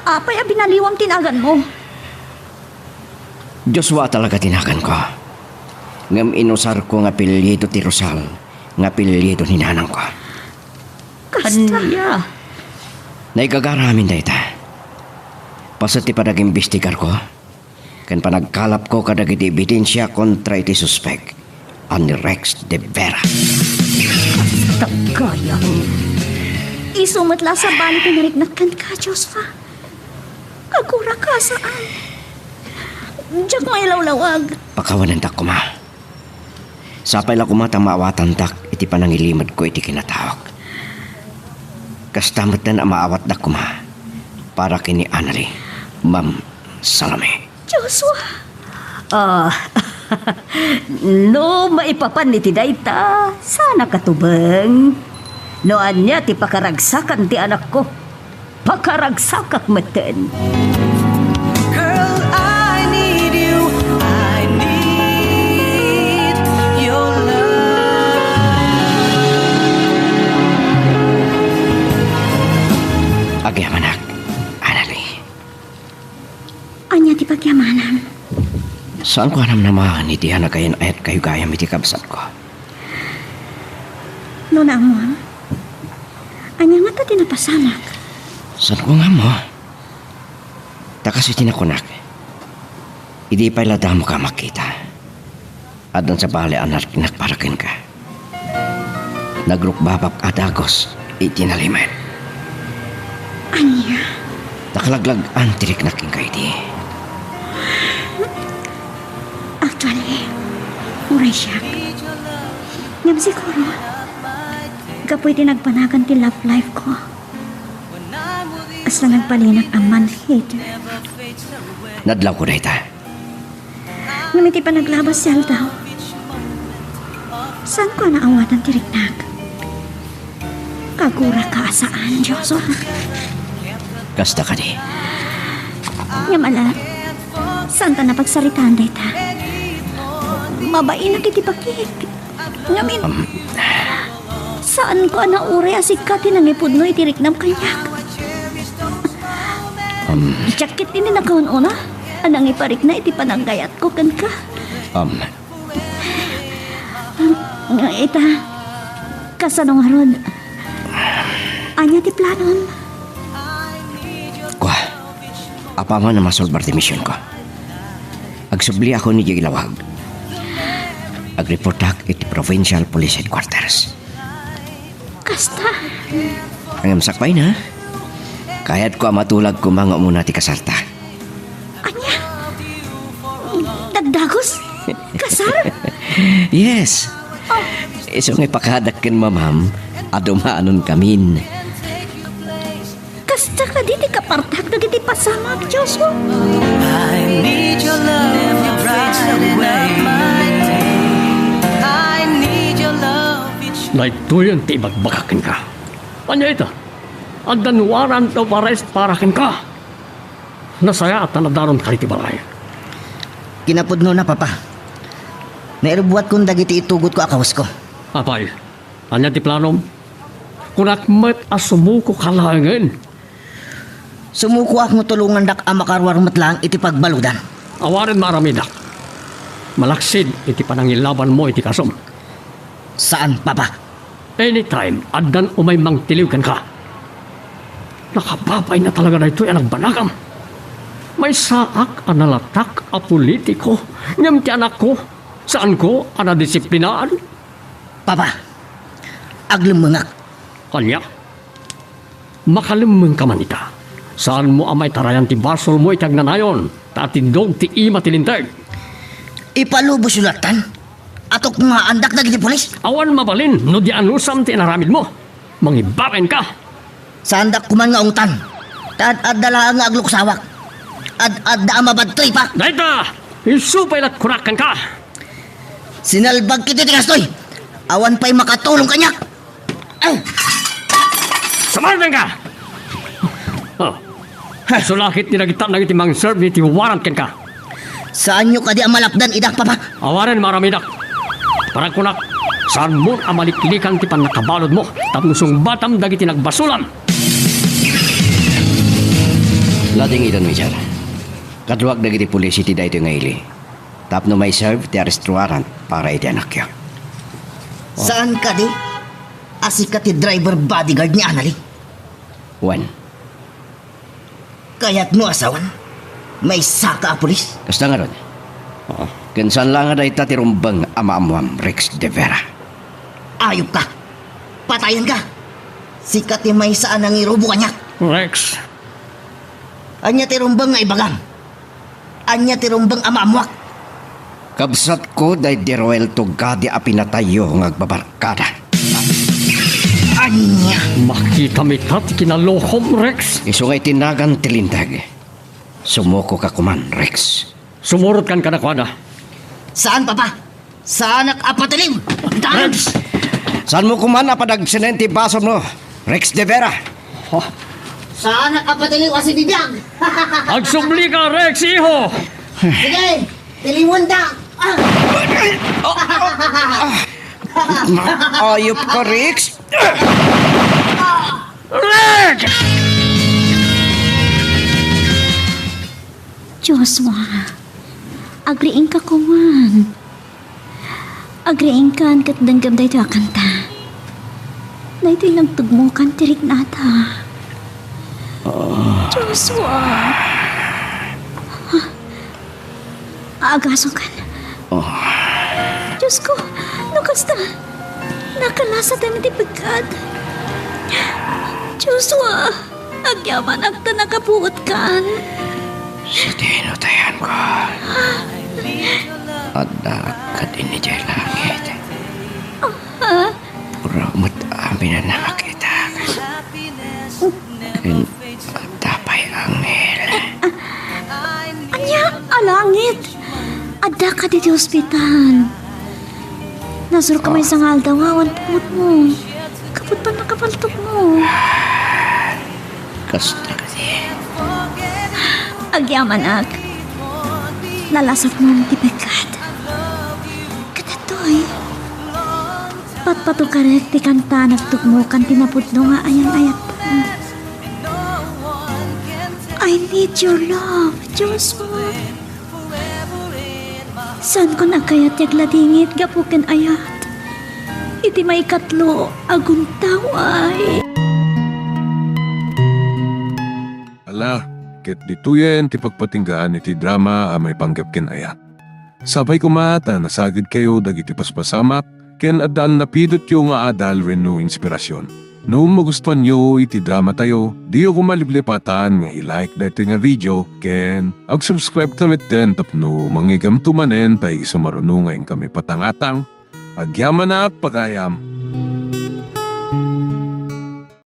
apay a binaliwam ti naganmo? Joshua talaga ti naganko. Ngem inusarko nga apelyido ti Rosal nga apelyido ni nanangko. Kasta. Ania? Naigagara amin dayta. Paset ti panag-imbestigarko ken panagkalapko kadagiti ebidensia kontra iti suspek a ni Rex de Vera. Kasta gayam. Isu met la a sabali ti nariknak kenka, Joshua. Aguraka a saan. Diak mailawlawag. Pakawanendak koma. Sapay la koma ta maawatandak iti panangilimedko iti kinataok. Kasta metten a maawatdak koma para ken ni Annalie, Ma'am Salome. Joshua! Ah, no maipapan iti dayta, saan a katubeng? No ania ti pakaragsakan ti anakko, pakaragsakak metten. Girl, I need you. I need your love. Agyamanak, Annalie. Ania ti pagyamanam? Saanko a namnamaen iti a nagayan-ayatkayo gayam iti kabsatko. No naammoam, ania ngata ti napasamak? Saanko nga ammo. Ta kas iti nakunak, idi pay la damoka a makita, addan sabali a nariknak para kenka. Nagrukbabak a dagus iti nalimed. Ania? Nakalaglag-an ti riknak kenka idi. Actually, uray siak. Ngem siguro, gapu iti nagpanagan ti love life ko, kasla nagbalin a man-hater. Nadlawko dayta. Ngem iti panaglabas ti aldaw, saanko a naawatan ti riknak. Aguraka a saan, Joshua. Kasta kadi. Ngem ala, saanta a pagsaritaan dayta. Mabainak iti bakik. Ngamin, um, saanko a nauray a sika ti nangipudno iti riknam kaniak. Um, diak ketdi nakaun-una a nangiparikna iti pananggayatko kenka. Um, um, ita, kasano ngarud? Ania ti planom? Kua, apaman a masulbar ti misionko. Agsubliakon idiay Ilawag. Agreportak iti Provincial Police Headquarters. Kasta. Ngem sakbayna, kayatko a matulag koma nga umuna ti kasarta. Ania? Dagdagus? Kasar? Yes. Oh. Isu nga ipakadak ken mamam a dumanonkamin. Kasta kadi ti kapartak dagiti pasamak, Joshua? I need your love every bright and away. I need your love each Daytoyen ti ibagbagak kenka. Ania ita? Addan warrant of arrest para kenka. Nasayaat ta nadaronka iti balay. Kinapudnona, Papa. Nairubbuatkon dagiti itugotko a kawasko. Apay, ania ti planom? Kunak met a sumukoka laengen. Sumukoak no tulongandak a makaruar met laeng iti pagbaludan. Awanen maaramidak. Malaksid iti panangilabanmo iti kasom. Saan, Papa. Anytime, addan umay mangtiliw kenka. Nakapapaina talaga daytoy a nagbanagam. Maysaak a nalatak a politiko, ngem ti anakko, saanko a nadisiplinaan. Papa, aglemmengak. Ania? Makalemmengka man ita. Saanmo a maitarayan ti basolmo iti agnanayon, ta atindog ti ima ti linteg. Ipalubosyo lattan? Atukngaandak dagiti pulis? Awan mabalin no di anusam ti inaramidmo. Mangibabainka. Saandak koman nga ungtan. Ta ad-adda laeng nga agluksawak. Ad-adda a mabadtoy pa. Dayta, isu pay lat kunak kenka. Sinalbag iti ti kastoy. Awan pay makatulong kaniak. Ay! Sumardengka! Oh. Isu la ket ti nagittak dagiti mangserve iti warrant kenka. Saanyo kadi a malapdan ida, Papa? Awanen maaramidak. Para kunak, saanmon a maliklikan ti pannakabaludmo tapno sungbatam dagiti nagbasolam. Lading idan, Major. Kaduak dagiti pulis iti daytoy nga ili tapno maiserve ti arrest warrant para iti anakyo. Saan kadi a sika ti driver bodyguard ni Annalie? Wen. Kayatmo a sawen? Maysaka a pulis? Kasta ngarud. Ken saan la nga dayta ti rumbeng a maammoam, Rex de Vera. Ayupka! Patayenka! Sika ti maysa a nangirubo kaniak. Rex. Ania ti rumbeng nga ibagam? Ania ti rumbeng a maammoak? Kabsatko, daydi Roel Tugadi a pinatayyo nga agbabarkada. Ania? Makitam ita ti kinalokom, Rex. Isu nga itinagan ti linteg. Sumukoka koman, Rex. Sumurotkan kadakuada. Saan, Papa? Saanak a patiliw! Daan! Rex! Saanmo koman a padagsenen ti basolmo, Rex de Vera? Saanak a patiliw a sibibiag! Agsublika, Rex, iho! Sige, tiliwenda! Ah! Ayupka, Rex! Rex! Joshua, agriingka koman. Agriingkan ket denggem daytoy a kanta. Daytoy nagtugmokan ti riknada. Ah. Joshua. Agasongkan. Ah. Diosko, no kasta, nakalasatan iti pekkat. Joshua. Agyamanak ta nakapuotkan. Sadino ti ayanko? Addaak kadin idiay langit. Ah? Puro met amin a nakakitak. Ken adda pay anghel. Ah, ania a langit? Adda kadi ti ospital. Nasurok ka maysa nga aldaw nga awan pungotmo. Gapu ta nakapaltokmo. Kasta kadi. Agyamanak. Nalasatmon ti pekkat. Ket daytoy, patpatokarek ti kanta a nagtugmokan ti napudno nga ayan-ayatmo. I need your love, Joshua. Saanko a kayat ti agladingit gapu ken ayat iti maikatlo a guntaw ay. Ala, ket ditoyen ti pagpatinggaan iti drama a maipanggep ken ayat. Sapay koma ta nasagidkayo dagiti paspasamak ken adda a napidotyo nga adal wenno inspirasyon. No magustuanyo iti dramatayo, diyo koma liplipatan nga i-like daytoy nga video ken ag-subscribe ta metten tapno mangigamto manen ta isu maruno nga inkami patangatang. Agyamanak pagayam.